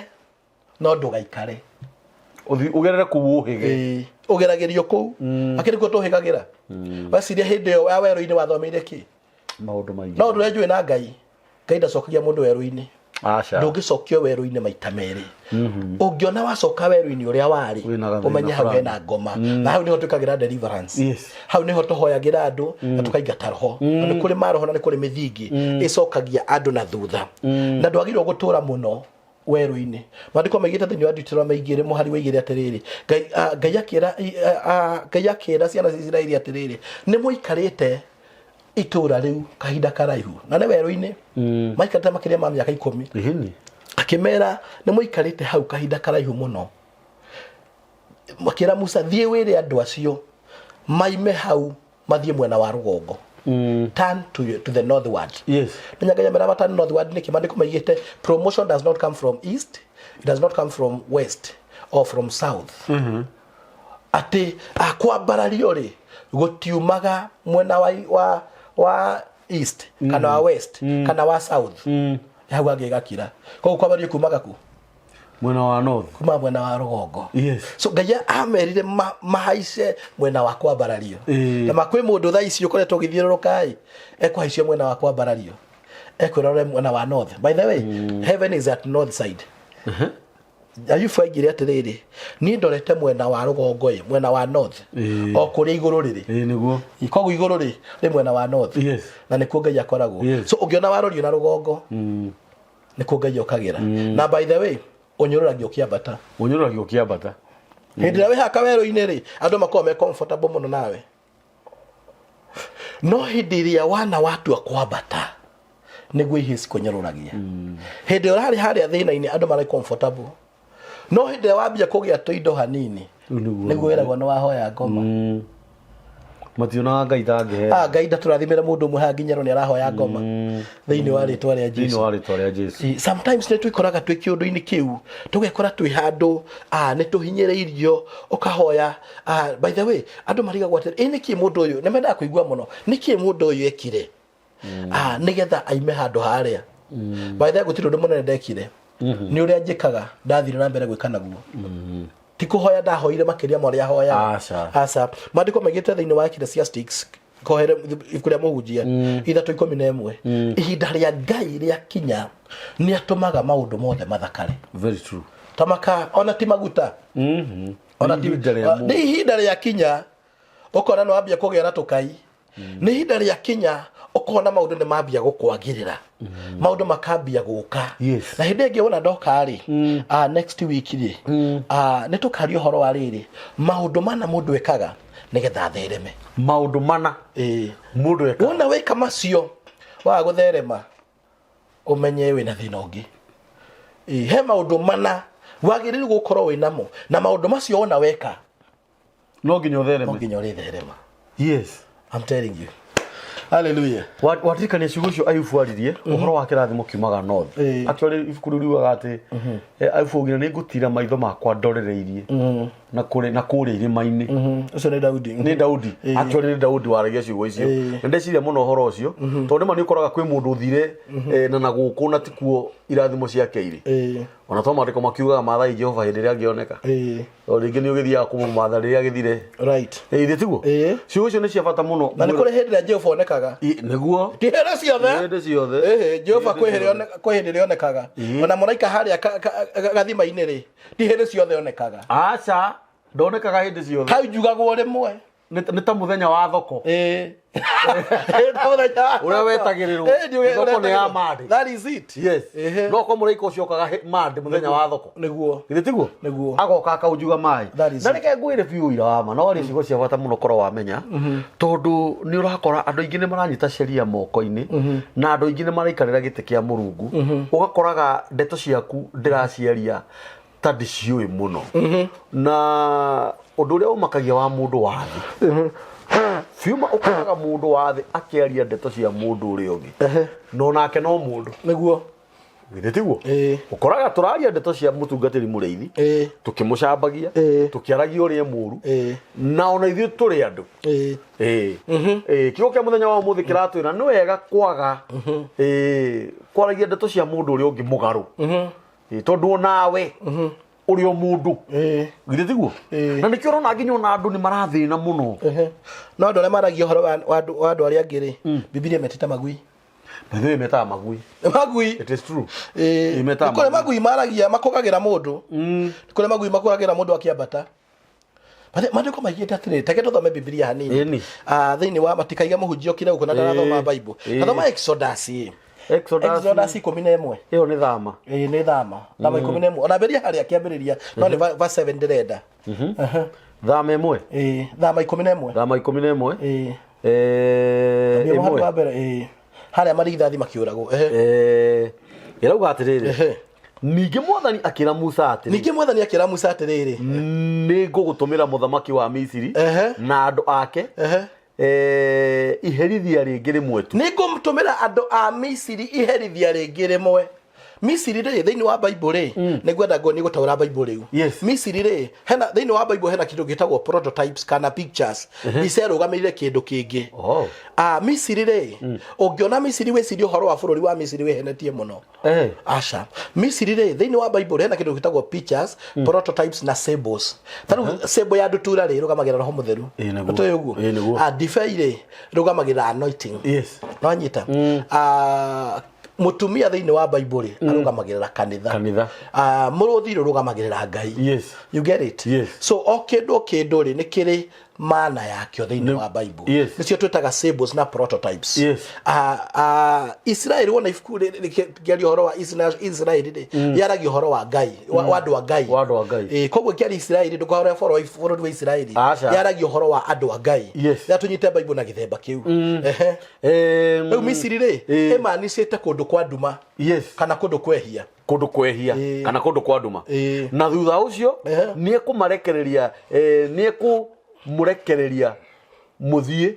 no ndũgaikare. Ũthiĩ ũgerere kũu ũhĩge. Ĩĩ, ũgeragĩrio kũu akĩrĩ kuo tũhĩgagĩra. Weciria hĩndĩ ĩyo ya werũ-inĩ wathomeire kĩ? Maũndũ maingĩ. No ũndũ ũrĩa njũĩ na Ngai, Ngai ndacokagia mũndũ werũ-inĩ. Aca. Ndũngĩcokio werũ-inĩ maita merĩ. Ũngĩona wacoka werũ-inĩ ũrĩa warĩ, Wĩna gathĩna ũmenye hau fulani. hena ngoma, na hau nĩho twĩkagĩra deliverance. Hau nĩho tũhoyagĩra andũ na tũkaingata roho. Na nĩ kũrĩ maroho na nĩ kũrĩ mĩthingi ĩcokagia andũ na thutha, na ndwagĩrĩirwo gũtũra mũno werũ-inĩ. Maandĩko maigĩte thĩinĩ wa Deuteronomy 2 mũhari wa 2 atĩrĩrĩ, Ngai, ah, Ngai akĩra ah, Ngai akĩra ciana cia Isiraeli atĩrĩrĩ, nĩ mũikarĩte itũra rĩu kahinda karaihu, na nĩ werũ-inĩ maikarĩte makĩria ma mĩaka 10. Ĩhĩni. Akĩmera, nĩ mũikarĩte hau kahinda karaihu mũno. Makĩra Musa, thiĩ wĩre andũ acio maime hau mathiĩ mwena wa rũgongo, turn to the northward. Menya Ngai amera turn northward nĩkĩ? Maandĩko maigĩte promotion does not come from east, it does not come from west or from south. Atĩ kwambarario rĩ, gũtiumaga mwena wa east kana wa west kana wa south. Hau hangĩ gakira. Koguo kwambarario kumaga ku? Mwena wa north. Kuma mwena wa rũgongo. So Ngai amerire mahaice mwena wa kwambarario. Na ma kwĩ mũndũ thaa ici ũkoretwo ũgĩthiũrũrũka ĩ, ekũhaicio mwena wa kwambarario, ekwĩrore mwena wa north. By the way, heaven is at north side. Ayubu aigire atĩrĩrĩ, niĩ ndorete mwena wa rũgongo ĩ, mwena wa north, o kũrĩa igũrũ rĩrĩ. Ĩĩ nĩguo. Koguo igũrũ rĩ rĩ mwena wa north. Na nĩkuo Ngai akoragwo. So ũngĩona warorio na rũgongo, nĩkuo Ngai okagĩra. Na by the way, ũnyũrũragio ũkĩambata. Ũnyũrũragio ũkĩambata. Hĩndĩ ĩrĩa wĩ haka werũ-inĩ rĩ, andũ makoragwo me comfortable mũno nawe, no hĩndĩ ĩrĩa wana watua kwambata, nĩguo ihĩ cikũnyũrũragia. Hĩndĩ ĩrĩa ũrarĩ harĩa thĩna-inĩ, andũ marĩ comfortable, no hĩndĩ ĩrĩa wambia kũgĩa tũindo hanini, Rĩu nĩguo. Nĩguo wĩragwo nĩ wahoya ngoma. Mationaga Ngai tangĩhe. Ah, Ngai ndatũrathimĩre mũndũ ũmwe haha nginya nĩ arahoya ngoma thĩinĩ wa rĩtwa rĩa Thĩinĩ Jesu. wa rĩtwa rĩa Jesu. Sometimes nĩ twĩkoraga twĩ kĩũndũ-inĩ kĩu, tũgekora twĩ handũ nĩ tũhinyĩrĩirio, ũkahoya. By the way, andũ marigagwo atĩrĩ, ĩ nĩkĩ mũndũ ũyũ, nĩ mendaga kũigua mũno nĩkĩ mũndũ ũyũ ekire nĩgetha aime handũ harĩa. By the way, gũtirĩ ũndũ mũnene ndekire, nĩ ũrĩa njĩkaga ndathire na mbere gwĩka naguo. Ti kũhoya ndahoire makĩria ma ũrĩa hoyaga. Aca. Aca. Maandĩko maigĩte thĩinĩ wa Ecclesiastes, kohere ibuku rĩa Mũhunjia 3:11, ihinda rĩa Ngai rĩakinya nĩ atũmaga maũndũ mothe mathakare. Very true. Tamaka ona ti maguta, ona ti Ihinda rĩa nĩ ihinda rĩa kinya ũkona nĩ wambia kũgĩa na tũkai, nĩ ihinda rĩa kinya ũkona maũndũ nĩ mambia gũkwagĩrĩra, maũndũ makambia gũka. Na hĩndĩ ĩngĩ wona ndoka rĩ, next week rĩ, nĩ tũkaria ũhoro wa rĩrĩ, maũndũ mana mũndũ ekaga nĩgetha athereme. Maũndũ mana Ĩĩ. Mũndũ ekaga. Wona wĩka macio waga gũtherema, Ũmenye wĩna thĩna ũngĩ. Ĩĩ, he maũndũ mana wagĩrĩirwo gũkorwo wĩ namo, na maũndũ macio wona weka, no nginya no ũthereme. Nginya ũrĩtherema. I'm telling you, hallelujah. Watirikania ciugo icio Ayubu aririe ũhoro wa kĩrathimo kiumaga north. Actually, ibuku rĩu riugaga atĩ Ayubu augire, "Nĩ ngũtira maitho makwa ndorereirie na kũrĩ na kũrĩa irĩma-inĩ." Ũcio nĩ Daudi. Nĩ Daudi. Actually, nĩ Daudi waragia ciugo icio. Na ndeciria mũno ũhoro ũcio, tondũ nĩma nĩ ũkoraga kwĩ mũndũ ũthire na gũkũ na tikuo irathimo ciake irĩ. Ona to maandĩko makiugaga, "Mathai Jehova hĩndĩ ĩrĩa angĩoneka." O rĩngĩ nĩ ũgĩthiaga kũmũmatha rĩrĩa agĩthire. Ĩ, ithe tiguo? Ciugo icio nĩ cia bata mũno. Na nĩ kũrĩ hĩndĩ ĩrĩa Jehova onekaga. Nĩguo. Ti hĩndĩ ciothe. Hĩndĩ ciothe. Ĩhĩ, Jehova Hĩndĩ kwĩ hĩndĩ ciothe. kwĩ hĩndĩ ĩrĩa onekaga. Ona mũraika harĩa gathima-inĩ rĩ, ti hĩndĩ ciothe onekaga. Aca, ndonekaga hĩndĩ ciothe. Hau njugagwo rĩmwe. Nĩ ta mũthenya wa thoko. Ũrĩa Ũrĩa wetagĩrĩrwo. Thoko nĩ ya Monday. That is it. Yes. No ko mũraika ũcio okaga Monday, mũthenya wa thoko. Nĩguo. Githĩ tiguo? Nĩguo. Agoka akaunjuga maĩ. That is Na it. reke ngwĩre biũ ũira wa ma, no arĩ ciugo cia bata mũno korwo wamenya, tondũ nĩ ũrakora andũ aingĩ nĩ maranyita sheria moko-inĩ, na andũ aingĩ nĩ maraikarĩra gĩtĩ kĩa Mũrungu. Ũgakoraga ndeto ciaku ndĩraciaria ta ndĩciũĩ mũno, na ũndũ ũrĩa ũmakagia wa mũndũ wa thĩ biuma, ũkoraga mũndũ wa thĩ akĩaria ndeto cia mũndũ ũrĩa ũngĩ, no nake no mũndũ. Githĩ tiguo? Ũkoraga tũraria ndeto cia mũtungatĩri mũrĩithi, tũkĩmũcambagia, tũkĩaragia ũrĩa mũru, na ona ithuĩ tũrĩ andũ. Ĩĩ, kiugo kĩa mũthenya wa ũmũthĩ kĩratwĩra nĩ wega kwaga kwaragia ndeto cia mũndũ ũrĩa ũngĩ mũgarũ. Ĩĩ, tondũ onawe ũrĩ o mũndũ. Githĩ tiguo? Ĩĩ. Na nĩkĩo ũrona nginya ona andũ nĩ marathĩna mũno. No andũ arĩa maragia ũhoro wa andũ arĩa angĩ rĩ, Bibilia metĩte magui. Na ithuĩ metaga magui. Magui. It is true. Ĩĩ, metaga Nĩ kũrĩ magui. Magui maragia makũgagĩra mũndũ. Nĩ kũrĩ magui makũgagĩra mũndũ akĩambata. Maandĩko maigĩte atĩrĩrĩ, take tũthome Bibilia hanini. Ah, thĩinĩ wa matikaiga mũhunjia ũkire gũkũ na ndarathoma Bible. Tathoma Exodus ĩ. Exodus. Exodus 11. Ĩyo nĩ thama. Ĩĩ, nĩ thama 11, ona mbĩrĩria harĩa kĩambĩrĩria, no nĩ verse 7 ndĩrenda. Thama 1. Ĩĩ, thama 11. Thama 11. Ĩĩ. Nĩ mũhari 1. Wa mbere, ĩĩ, harĩa marigithathi makĩũragwo. Ĩrauga atĩrĩrĩ, ningĩ Mwathani akĩra Musa atĩrĩ, Ningĩ Mwathani akĩra Musa atĩrĩrĩ, "Nĩ ngũgũtũmĩra mũthamaki wa Misiri na andũ ake iherithia rĩngĩ rĩmwe tu." Nĩ ngũmũtũmĩra andũ a Misiri iherithia rĩngĩ rĩmwe. Misiri rĩ, thĩinĩ wa Bible rĩ, nĩ ngwenda nguo nĩ gũtaũra Bible rĩu. Misiri rĩ, hena thĩinĩ wa Bible hena kĩndũ gĩtagwo prototypes kana pictures, mbica ĩrũgamĩrĩire kĩndũ kĩngĩ. Ah, Misiri rĩ, ũngĩona Misiri wĩcirie ũhoro wa bũrũri wa Misiri wĩhenetie mũno. Aca, Misiri rĩ, thĩinĩ wa Bible hena kĩndũ gĩtagwo pictures, prototypes na symbols. Ta rĩu symbol ya ndutura rĩ, ĩrũgamagĩrĩra Roho Mũtheru. Ĩĩ, nĩguo. Nĩtũĩ ũguo? Ĩĩ, nĩguo. Ah, ndibei rĩ, ĩrũgamagĩrĩra anointing. Nĩwanyita? Ah, mũtumia thĩinĩ wa Bible rĩ, arũgamagĩrĩra kanitha. Kanitha. Ah, mũrũthi rũrũgamagĩrĩra Ngai. You get it? So o kĩndũ o kĩndũ rĩ, nĩ kĩrĩ maana yakĩo thĩinĩ wa Bible. Nĩcio twĩtaga symbols na prototypes. Ah, ah, Isiraeli, wona ibuku rĩkĩaria ũhoro wa Isiraeli rĩ, yaragia ũhoro wa Ngai, wa andũ a Ngai. Wa andũ a Ngai. Ĩĩ, koguo ĩkĩaria Isiraeli, ndũkahore bũrũri wa Isiraeli. Aca. Yaragia ũhoro wa andũ a Ngai. Rĩrĩa tũnyite Bible na gĩthemba kĩu. Rĩu Misiri rĩ, ĩmanicĩte kũndũ kwa nduma. Kana kũndũ kwehia. Kũndũ kwehia kana kũndũ kwa nduma. Na thutha ũcio nĩ ekũmarekereria, nĩ ekũmũrekereria mũthiĩ.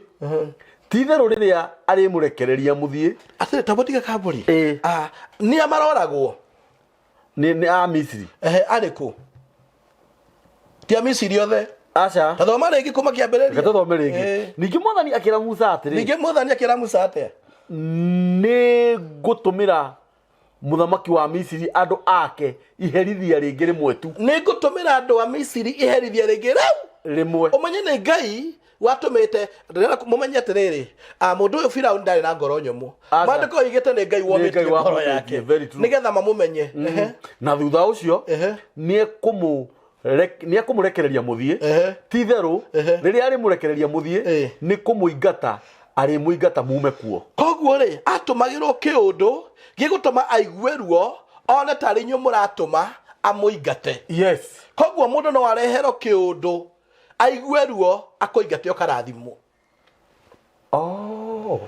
Ti itherũ rĩrĩa arĩmũrekereria mũthiĩ. Atĩrĩ, tamba tiga kambũri. Ah, nĩa maroragwo? Nĩ a Misiri. Ehe, arĩkũ? Ti a Misiri othe. Aca. Ta thoma rĩngĩ kuma kĩambĩrĩria. Reke tũthome rĩngĩ. Ningĩ Mwathani akĩra Musa atĩrĩ, Ningĩ Mwathani akĩra Musa atĩa? "Nĩ ngũtũmĩra mũthamaki wa Misiri andũ ake iherithia rĩngĩ rĩmwe tu." Nĩ ngũtũmĩra andũ a Misiri iherithia rĩngĩ rĩu rĩmwe. Ũmenye nĩ Ngai watũmĩte. Ndĩrenda mũmenye atĩrĩrĩ, mũndũ ũyũ Firauni ndarĩ na ngoro nyũmũ. Aca. Maandĩko oigĩte nĩ Ngai Nĩ Ngai womĩtie ngoro wamũmĩtie, yake very true. nĩgetha mamũmenye. Na thutha ũcio nĩ ekũmũrekereria mũthiĩ. Ti itherũ rĩrĩa arĩmũrekereria mũthiĩ, nĩ kũmũingata arĩmũingata mume kuo. Koguo rĩ, atũmagĩrwo kĩũndũ gĩgũtũma aigue ruo, one tarĩ inyuĩ mũratũma amũingate. Koguo mũndũ no areherwo kĩũndũ aigue ruo, akũingate, ũkarathimwo. Oh.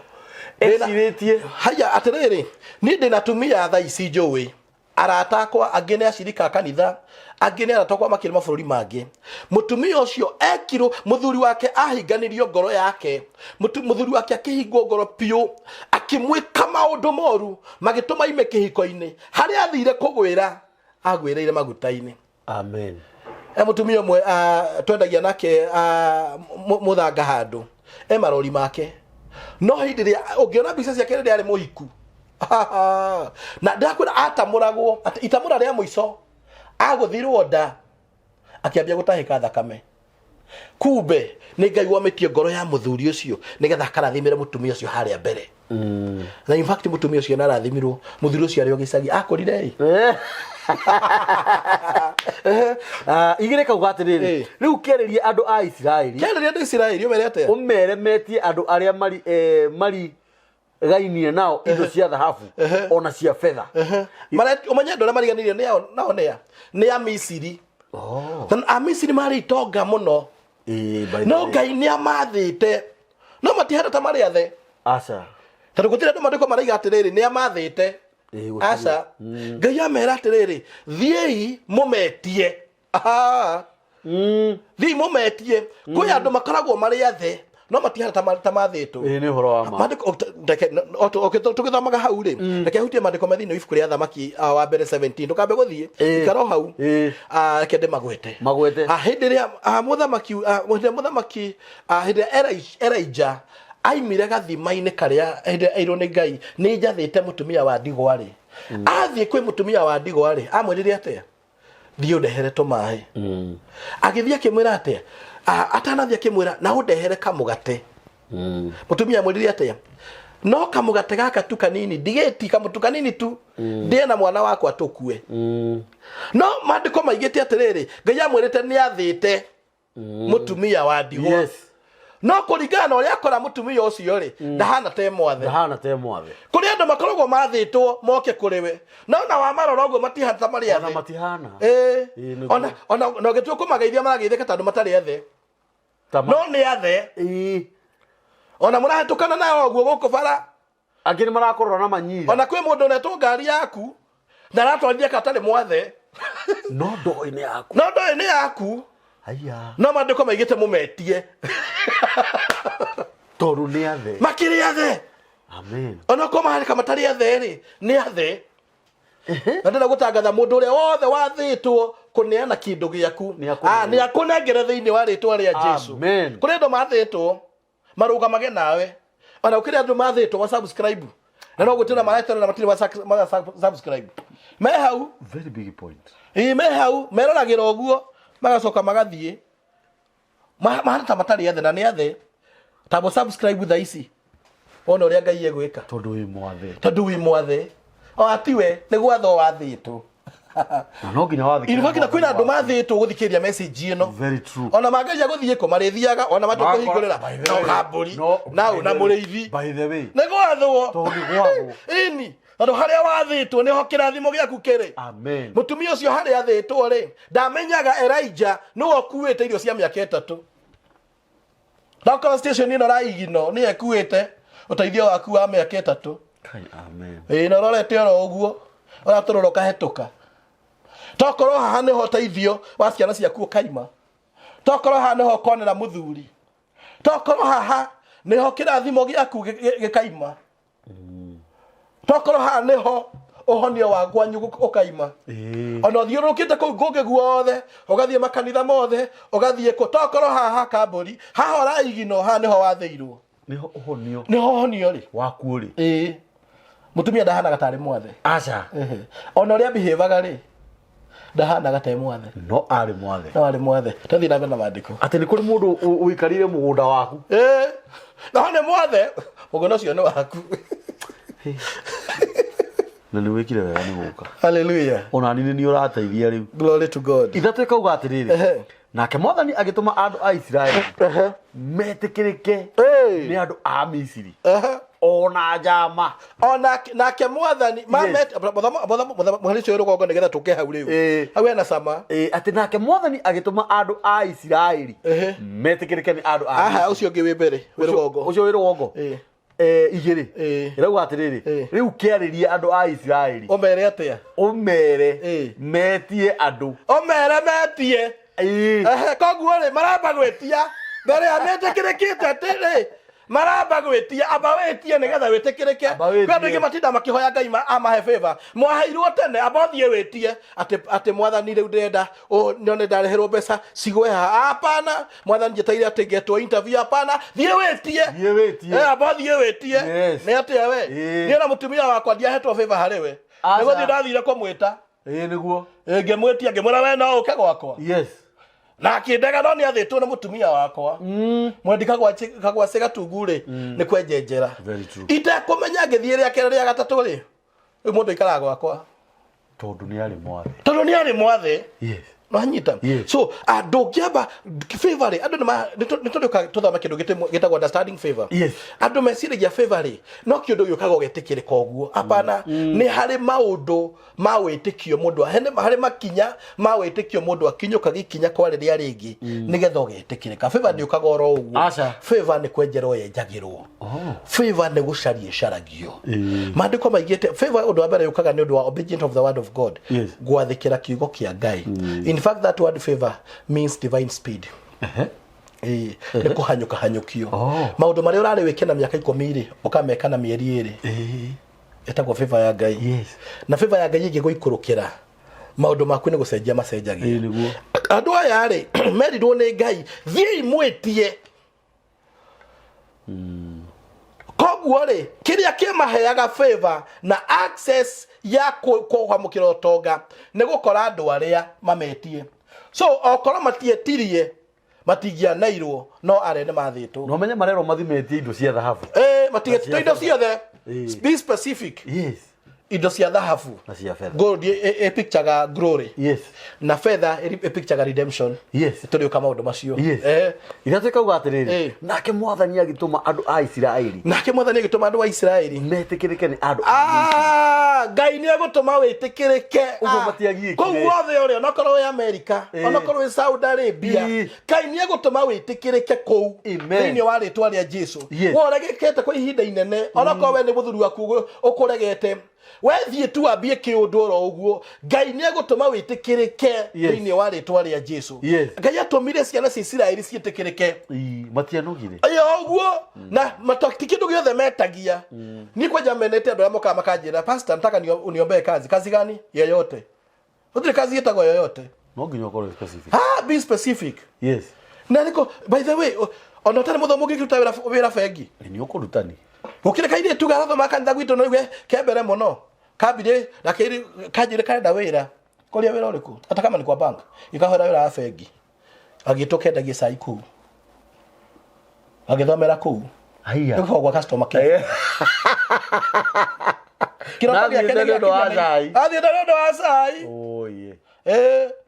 Ecirĩtie. Haya, atĩrĩrĩ, niĩ ndĩna atumia thaa ici njũĩ, arata akwa angĩ nĩ acirika a kanitha, angĩ nĩ arata akwa makĩrĩ mabũrũri mangĩ. Mũtumia ũcio ekirwo, mũthuri wake ahinganirio ngoro yake, mũthuri wake akĩhingwo ngoro biũ, akĩmwĩka maũndũ moru magĩtũma ime kĩhiko-inĩ. Harĩa athire kũgwĩra, agwĩrĩire maguta-inĩ. Amen. E mũtumia ũmwe twendagia nake mũthanga handũ, e marori make, no hĩndĩ ĩrĩa ũngĩona mbica ciake rĩrĩa arĩ mũhiku, na ndakwĩra atamũragwo atĩ itamũra rĩa mũico agũthirwo nda akĩambia gũtahĩka thakame. Kumbe nĩ Ngai womĩtie ngoro ya mũthuri ũcio nĩgetha akarathimĩre mũtumia ũcio harĩa mbere. Na in fact mũtumia ũcio nĩarathimirwo, mũthuri ũcio arĩ o gĩcagi akũrire ĩ. Igĩrĩ kauga atĩrĩrĩ, rĩu kĩarĩrie andũ a Isiraeli. Kĩarĩrie andũ a Isiraeli ũmere atĩa? Ũmere metie andũ arĩa mari mari gainie nao indo cia thahabu ona cia betha. Ũmenye andũ arĩa mariganĩirio nĩ ao nao nĩ a? Nĩ Amisiri. Oh. Na Amisiri marĩ itonga mũno. Ĩĩ, by the No way. Ngai nĩ amathĩte. No matihana ta marĩ athe. Aca. Tondũ gũtirĩ andũ mandĩko maraiga atĩrĩrĩ, nĩ amathĩte. Ĩĩ, gũtirĩ. Aca. Ngai amera atĩrĩrĩ, thiĩi mũmetie. Aha. Thiĩi mũmetie. Kwĩ andũ makoragwo marĩ athe, no matihana ta mathĩtwo. Ĩĩ, nĩ ũhoro wa ma. Maandĩko, reke, tũgĩthomaga hau rĩ, reke hutie maandĩko me thĩinĩ wa ibuku rĩa Thamaki wa mbere 17. Ndũkambe gũthiĩ, ikara o hau. Reke ndĩmagwete. Magwete. Hĩndĩ ĩrĩa, mũthamaki, hĩndĩ ĩrĩa mũthamaki, hĩndĩ ĩrĩa Elijah aimire gathima-inĩ karĩa hĩndĩ ĩrĩa erwo nĩ Ngai nĩ njathĩte mũtumia wa ndigwa rĩ, athiĩ kwĩ mũtumia wa ndigwa rĩ, amwĩrire atĩa? Thiĩ ũndehere tũmaĩ. Agĩthiĩ akĩmwĩra atĩa? Atanathiĩ akĩmwĩra na ũndehere kamũgate. Mũtumia amwĩrire atĩa? No kamũgate gaka tu kanini, ndigĩti kamũtu kanini tu, ndĩe na mwana wakwa tũkue. No maandĩko maigĩte atĩrĩrĩ, Ngai amwĩrĩte nĩ athĩte Mũtumia wa ndigwa. No kũringana na ũrĩa akora mũtumia ũcio rĩ, ndahana ta mwathe. Ndahana ta mwathe. Kũrĩ andũ makoragwo mathĩtwo moke kũrĩ we, no na wamarora ũguo matihana ta marĩ Ona athe. matihana. Ĩĩ. Ĩĩ, nĩguo. Ona ũgĩtua kũmageithia marageithĩka tondũ matarĩ athe. Ta No nĩ athe. Ĩĩ. Ona mũrahĩtũkana nao ũguo gũkũ bara. Angĩ nĩ marakorora na manyira. Ona kwĩ mũndũ ũretwo ngari yaku na aratwarithia katarĩ mwathe. No ndoĩ nĩ yaku. No ndoĩ nĩ yaku. Haiya. No maandĩko maigĩte mũmetie. Tondũ nĩ athe. Makĩrĩ athe. Amen. Ona korwo maharĩka matarĩ athe rĩ, nĩ athe. Na ndĩrenda gũtangatha mũndũ ũrĩa wothe wathĩtwo kũneana kĩndũ gĩaku. Nĩ akũnengere. Nĩ akũnengere thĩinĩ wa rĩtwa rĩa Jesu. Amen. Kũrĩ andũ mathĩtwo marũgamage nawe. Ona gũkĩrĩ andũ mathĩtwo wa subscribe. Na no gũtĩra mareterera na matirĩ wa subscribe. Me hau. Very big point. Ĩĩ, me hau, meroragĩra ũguo, magacoka magathiĩ. Mahana ta matarĩ athe na nĩ athe. Tabo subscribe thaa ici. Wona ũrĩa Ngai egwĩka. Tondũ wĩ mwathe. Tondũ wĩ mwathe. O atiwe, nĩ gwathwo wathĩtwo. Na no nginya wathĩkĩre In fact, na kwĩna andũ mwathani. mathĩtwo gũthikĩrĩria message ĩno. Very true. Ona mangeria gũthiĩ kũ marĩthiaga, ona matua Makora- kũhingũrĩra. By the No way. kambũri, No, na by na the way. mũrĩithi. By the way. Nĩ gwathwo. Tondũ nĩ gwathwo. Ĩni. Tondũ harĩa wathĩtwo nĩho kĩrathimo gĩaku kĩrĩ. Amen. Mũtumia ũcio harĩa athĩtwo rĩ, ndamenyaga Elijah nĩwe ũkuĩte irio cia mĩaka 3. Ndakorwo station ĩno raigino nĩyo ĩkuĩte ũteithio waku wa mĩaka 3. Kai, amen. Ĩĩ, na ũrorete oro ũguo, ũratũrũra ũkahetũka. Tokorwo haha nĩho ũteithio wa ciana ciaku ũkaima. Tokorwo haha nĩho ũkonera mũthuri. Tokorwo haha nĩho kĩrathimo gĩaku gĩkaima. Tokorwo haha nĩho ũhonio wa kwanyu ũkaima. Ona ũthiũrũrũkĩte kũu kũngĩ guothe, ũgathiĩ makanitha mothe, ũgathiĩ kũ. Tokorwo haha kambũri, haha ũraigino, haha nĩho wathĩirwo. Nĩho ũhonio. Nĩho ũhonio rĩ. Waku rĩ. Ĩĩ. Mũtumia ndahanaga tarĩ mwathe. Aca. Ehe. Ona ũrĩa behavaga rĩ, ndahanaga tarĩ mwathe. No arĩ mwathe. No arĩ mwathe. Tũthiĩ na mbere na maandĩko. Atĩ nĩ kũrĩ mũndũ ũikarĩire mũgũnda waku. Ĩĩ. No nĩ mwathe. Mũgũnda ũcio nĩ waku. Na nĩ wĩkire wega nĩ gũka. Hallelujah. Ona niĩ nĩ ũrateithia rĩu. Glory to God. Ithatũ ĩkauga atĩrĩrĩ. Nake mwathani agĩtũma andũ a Isiraeli metĩkĩrĩke nĩ andũ a Misiri. Ona njama. Ona nake mwathani, ma met-, mũthama-, mũthama-, mũthama-, mũhari ũcio wĩ rũgongo nĩgetha tũke hau rĩu. Hau hena cama. Atĩ nake mwathani agĩtũma andũ a Isiraeli metĩkĩrĩke nĩ andũ a Aha, Misiri. ũcio ũngĩ wĩ mbere, wĩ rũgongo. Ũcio wĩ rũgongo. Igĩrĩ. Ĩrauga atĩrĩrĩ, rĩu kĩarĩrie andũ a Isiraeli, Ũmere atĩa? Ũmere metie andũ. Ũmere metie. Ehe, koguo rĩ, maramba gwĩtia mbere ya metĩkĩrĩkĩte atĩ rĩ, maramba gwĩtia, amba wĩtie nĩgetha wĩtĩkĩrĩke. Amba wĩtie. Kwĩ andũ aingĩ matinda makĩhoya Ngai amahe favor. Mwaheirwo tene, amba ũthiĩ wĩtie atĩ mwathani rĩu ndĩrenda nyone ndarĩhĩrwo mbeca cigwe haha. Hapana, mwathani njĩtaire atĩ ngetwo interview. Hapana, thiĩ wĩtie. Thiĩ wĩtie. Amba ũthiĩ wĩtie. Nĩ atĩa we? Niĩ na mũtumia wakwa ndiahetwo favor harĩ we. Aca. Nĩ gũthiĩ ndathire kũmwĩta. Ĩĩ nĩguo. Ngĩmwĩtia, ngĩmwĩra we no ũke gwakwa. Na akĩndega, no nĩ athĩtwo nĩ mũtumia wakwa. Mwendi kagwacĩ gatungu rĩ, nĩ kwenjenjera. Very true. Itekũmenya ngĩthiĩ rĩa kerĩ, rĩa gatatũ rĩ, rĩu mũndũ aikaraga gwakwa. Tondũ nĩ arĩ mwathe. Tondũ nĩ arĩ mwathe. Wanyita? So ndũngĩamba favor rĩ, andũ nĩ tũrĩũka tũthome kĩndũ gĩtagwo understanding favor. Andũ meciragia favor rĩ, no kĩndũ gĩũkaga ũgetĩkĩrĩka ũguo. Hapana, nĩ harĩ maũndũ ma wĩtĩkio mũndũ, harĩ makinya ma wĩtĩkio mũndũ akinyũkaga ikinya kwa rĩrĩa rĩngĩ nĩgetha ũgetĩkĩrĩka. Favor ndĩũkaga oro ũguo. Aca. Favor nĩ kwenjerwo yenjagĩrwo. Favor nĩ gũcaria ĩcaragio. Maandĩko maigĩte favor, ũndũ wa mbere, yũkaga nĩ ũndũ wa obedient of the word of God. Gwathĩkĩra kiugo kĩa Ngai. In fact, that word favor means divine speed. Ĩĩ, nĩ kũhanyũka hanyũkio. Maũndũ marĩa ũrarĩ wĩke na mĩaka 10 rĩ, ũkameka na mĩeri 2. Ĩtagwo favor ya Ngai. Na favor ya Ngai ĩngĩgũikũrũkĩra, maũndũ maku nĩ gũcenjia macenjagia. Ĩĩ nĩguo. Andũ aya rĩ, merirwo nĩ Ngai, thiĩi mwĩtie. Koguo rĩ, kĩrĩa kĩmaheaga favor na access ya kwamũkĩra ũtonga nĩ gũkora andũ arĩa mametie. So okorwo matietirie, matingĩaneirwo, no arĩa nĩ mathĩtwo. Na ũmenye marerwo mathimetie indo cia thahabu. Matigetio indo ciothe. Be specific. Indo cia thahabu Na cia betha. Gold ĩpictureaga glory. Na fedha ĩpictureaga redemption. Tũrĩũka maũndũ macio. Ithatũ ĩkauga atĩrĩrĩ, nake mwathani agĩtũma andũ a Isiraeli. Nake mwathani agĩtũma andũ a Isiraeli metĩkĩrĩke nĩ andũ a Misiri. Ngai nĩ egũtũma wĩtĩkĩrĩke. Ũguo matiagiĩkire. Kũu guothe ũrĩ, onakorwo wĩ Amerika, onakorwo wĩ Saudi Arabia, Ngai nĩ egũtũma wĩtĩkĩrĩke kũu. Amen. Thĩinĩ wa rĩtwa rĩa Jesu. Yes. We ũregekete kwa ihinda inene, onakorwo we nĩ mũthuri waku ũkũregete, we thiĩ tu ambie kĩũndũ oro ũguo, Ngai nĩ egũtũma wĩtĩkĩrĩke. Thĩinĩ wa rĩtwa rĩa Jesu. Ngai atũmire ciana cia Isiraeli ciĩtĩkĩrĩke. Ii, matianogire. Ĩyo ũguo na ti kĩndũ gĩothe metagia. Niĩ kwanja menete andũ arĩa mokaga makanjĩra, "Pastor, nataka uniombee kazi." Kazi gani? Yoyote. Gũtirĩ kazi ĩtagwo yoyote. No nginya ũkorwo specific. Be specific. Na nĩko, by the way, ona ũtarĩ mũthomu ũngĩkĩruta wĩra bengi. Nĩ ũkũrutani. Gũkĩrĩ kairĩtu garathoma kanitha gwitũ, no igue ke mbere mũno, kambire na kanjĩre karenda wĩra. Kũrĩa wĩra ũrĩkũ? Hata kama ni kwa bank, ikahoera wĩra wa bengi. Agĩtwo kendagie cai kũu, agĩthomera kũu. Haiya. Nĩ gwa customer care. Kĩroto gĩake Nathiĩte nĩ ũndũ wa cai. Athiĩte nĩ ũndũ wa cai. Oye.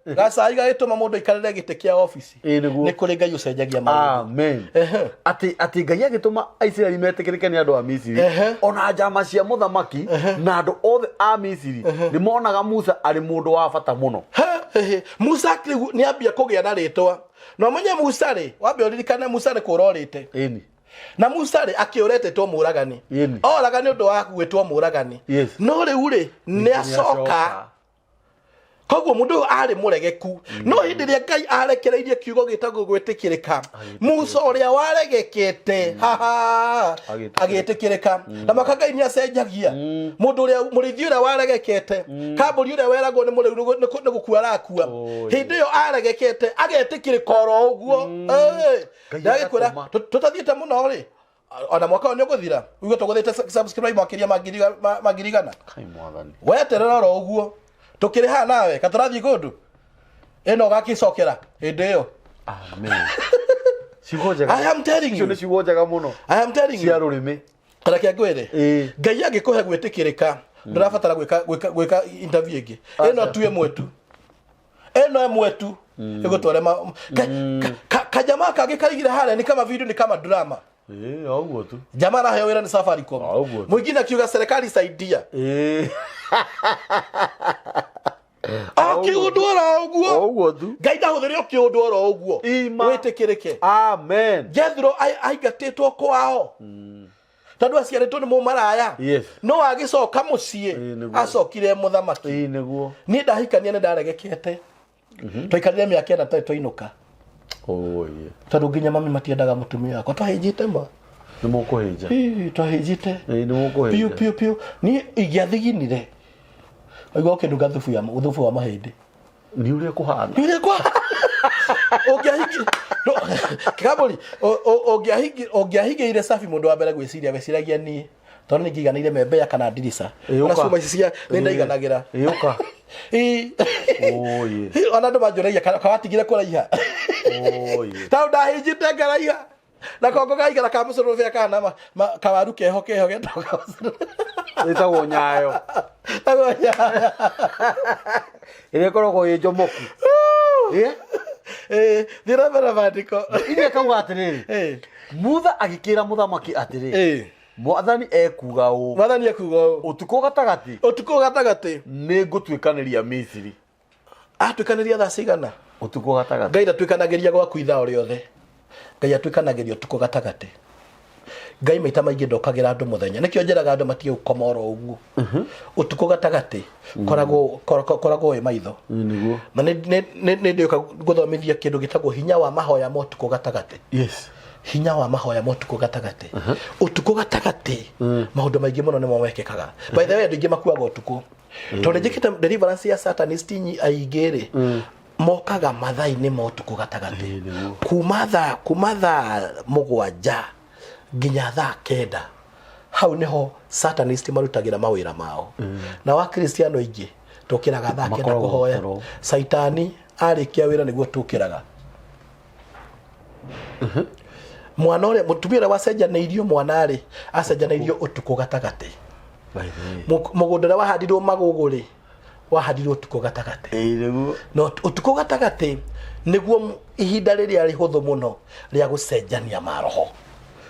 Gacai gagĩtũma mũndũ aikarĩre gĩtĩ kĩa obici. Ĩĩ nĩguo. Nĩ kũrĩ Ngai ũcenjagia maũndũ. Amen. Atĩ Ngai agĩtũma Aisiraeli metĩkĩrĩke nĩ andũ a Misiri. Ona njama cia mũthamaki na andũ othe a Misiri nĩ monaga Musa arĩ mũndũ wa bata mũno. He, he, Musa rĩu nĩ ambia kũgĩa na rĩtwa. Na ũmenye Musa rĩ, wambe ũririkane Musa nĩ kũra orĩte. Na Musa rĩ, akĩũretĩtwo mũragani. Oraga nĩ ũndũ wa gwĩtwo mũragani. No rĩu rĩ, nĩ acoka. Koguo mũndũ ũyũ arĩ mũregeku, no hĩndĩ ĩrĩa Ngai arekereirie kiugo gĩtagwo gwĩtĩkĩrĩka, Musa ũrĩa waregekete haha Agĩtĩkĩrĩka. Agĩtĩkĩrĩka. Na maka Ngai nĩ acenjagia mũndũ ũrĩa, mũrĩithi ũrĩa waregekete, kambũri ũrĩa weragwo nĩ mũrĩu nĩ gũkua arakua. Hĩndĩ ĩyo aregekete agetĩkĩrĩka oro ũguo. Ngai Ndagĩkwĩra agatũma. Tũtathiĩte mũno rĩ, ona mwaka ũyũ nĩ ũgũthira uge tũgũthĩte subscribe makĩria ma 100,000. Kai mwathani. Weterera oro ũguo tũkĩrĩ haha nawe katũrathiĩ kũndũ ĩno ũgakĩcokera hĩndĩ ĩyo. Amen. Ciugo njega. I am telling Icio you. nĩ ciugo njega mũno. I am telling Cia you. rũrĩmĩ. Reke ngwĩre. Ngai angĩkũhe gwĩtĩkĩrĩka, ndũrabatara gwĩka interview ĩngĩ. Ĩno tu ĩmwe tu. Ĩno ĩmwe tu. Ĩgũtware ma kajamaa kangĩ kaigire harĩa ni kama video, ni kama drama. Ĩĩ, o ũguo tu. Jamaa araheo wĩra nĩ Safaricom. Ah, ũguo tu. Mwingine akiuga serikali saidia. O kĩũndũ oro ũguo. O ũguo tu. Ngai ndahũthĩre o kĩũndũ oro ũguo. Ima. Wĩtĩkĩrĩke. Amen. Jethro aingatĩtwo kwao. Tondũ aciarĩtwo nĩ mũmaraya. Yes. No agĩcoka mũciĩ, Ĩĩ, nĩguo. acokire mũthamaki. Ĩĩ, nĩguo. Niĩ ndahikania nĩ ndaregekete. Twaikarire mĩaka 4 tũtarĩ twainũka. Oye. Tondũ nginya mami matiendaga mũtumia wakwa. Twahĩnjĩte ma. Nĩ mũkũhĩnja. Ĩĩ, twahĩnjĩte. Ĩĩ, nĩ mũkũhĩnja. Piũ piũ piũ. Niĩ ingĩathiginire. Waigua ũkĩnunga thubu ya thubu wa mahĩndĩ. Nĩ ũrĩa kũhana. Nĩ ũrĩa kwa ũngĩahingi no Kĩgambũri, ũngĩahingĩire sabi mũndũ wa mbere gwĩciria weciragia niĩ tondũ nĩ ngĩiganĩire membea kana ndirica. Ĩĩ, Ona ũka. cuma ici cia nĩ ndaiganagĩra. Ĩĩ, ũka. Ĩĩ. Oye. Ona andũ manjũragia kawatigire kũraiha. Oye. Tondũ ndahĩnjĩte ngaraiha. Na kongo gaikara ka mũcũrũbĩa kana kawaru keho keho getagwo kamũcũrũbĩa. Ĩtagwo nyayo. Ĩtagwo nyayo. Ĩrĩa ĩkoragwo ĩ njomoku. Ĩ? Ĩ, thiĩ na mbere maandĩko. Iria kauga atĩrĩrĩ. Ĩ. Mutha agĩkĩra mũthamaki atĩrĩ. Ĩ. Mwathani ekuga ũũ. Mwathani ekuga ũũ. Ũtukũ gatagatĩ. Ũtukũ gatagatĩ. Nĩ ngũtuĩkanĩria Misiri. Atuĩkanĩria thaa cigana? Ũtukũ gatagatĩ. Ngai ndatuĩkanagĩria gwaku ithaa o rĩothe. Ngai atuĩkanagĩria ũtukũ gatagatĩ. Ngai maita maingĩ ndokagĩra andũ mũthenya. Nĩkĩo njĩraga andũ matige gũkoma oro ũguo. Ũtukũ gatagatĩ koragwo wĩ maitho. Nĩguo. Na nĩ ndĩũka gũthomithia kĩndũ gĩtagwo hinya wa mahoya ma ũtukũ gatagatĩ. Yes. Hinya wa mahoya ma ũtukũ gatagatĩ. Ũtukũ gatagatĩ maũndũ maingĩ mũno nĩmo mekĩkaga. By the way, andũ aingĩ makuaga ũtukũ. Tondũ njĩkĩte deliverance ya satanist aingĩ rĩ, mokaga mathaa-inĩ ma ũtukũ gatagatĩ. Kuma thaa 7 nginya thaa 9 hau niho satanist marutagira mawira mao. Na wa kristiano aingĩ tũkĩraga thaa 9 Makoragwo kũhoya. toro. Saitani arĩkia wĩra nĩguo tũkĩraga. Mwana ũrĩa mũtumia ũrĩa wacenjanĩirio mwana rĩ, acenjanĩirio ũtukũ gatagatĩ. By the way. Mũgũnda ũrĩa wahandirwo magũgũ rĩ, wahandirwo ũtukũ gatagatĩ. Ĩĩ, nĩguo. Na ũtukũ gatagatĩ nĩguo ihinda rĩrĩa rĩhũthũ mũno rĩa gũcenjania maroho.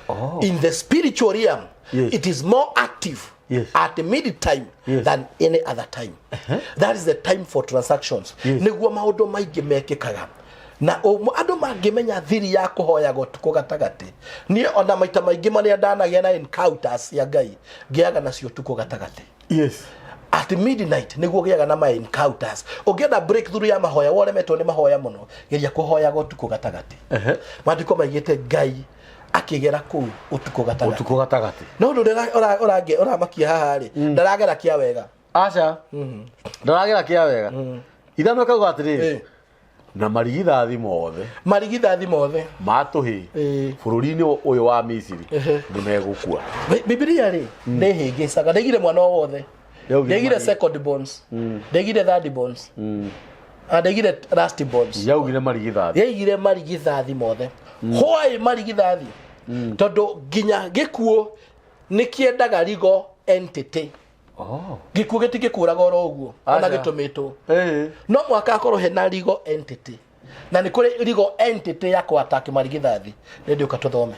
Oh. In the spiritual realm, Yes. it is more active Yes. at mid time Yes. than any other time. That is the time for transactions. Yes. Nĩguo maũndũ maingĩ mekĩkaga. Na andũ mangĩmenya thiri ya kũhoyaga ũtukũ gatagatĩ, niĩ ona maita maingĩ marĩa ndanagĩa na encounters cia Ngai, ngĩaga nacio ũtukũ gatagatĩ. Yes. At midnight nĩguo gĩaga na ma encounters. Ũngĩenda breakthrough ya mahoya, woremetwo nĩ mahoya mũno, geria kũhoyaga ũtukũ gatagatĩ. Maandĩko maigĩte Ngai akĩgera kũu ũtukũ gatagatĩ. Ũtukũ gatagatĩ. No ũndũ ũrĩa ũramakia haha rĩ, ndaragera kĩa wega. Aca. Ndaragera kĩa wega. Ithano kauga atĩrĩrĩ. Na marigithathi mothe. Marigithathi mothe. Ma tũhĩĩ. Bũrũri-inĩ ũyũ wa Misiri nĩ megũkua. Bibilia rĩ, ndĩhĩngĩcaga. Ndaigire mwana o wothe. Yaugire Ndaigire marigithathi. second borns. Ndaigire third borns. Ndaigire last borns. Yaugire marigithathi. Yaigire marigithathi mothe. Why marigithathi? Tondũ nginya gĩkuũ nĩ kĩendaga legal entity. Oh. Gĩkuũ gĩtingĩkũraga oro ũguo, ona Aca. gĩtũmĩtwo. No mũhaka akorwo hena legal entity. Na nĩ kũrĩ legal entity ya kũ-attack marigithathi. Nĩ ndĩũka tũthome.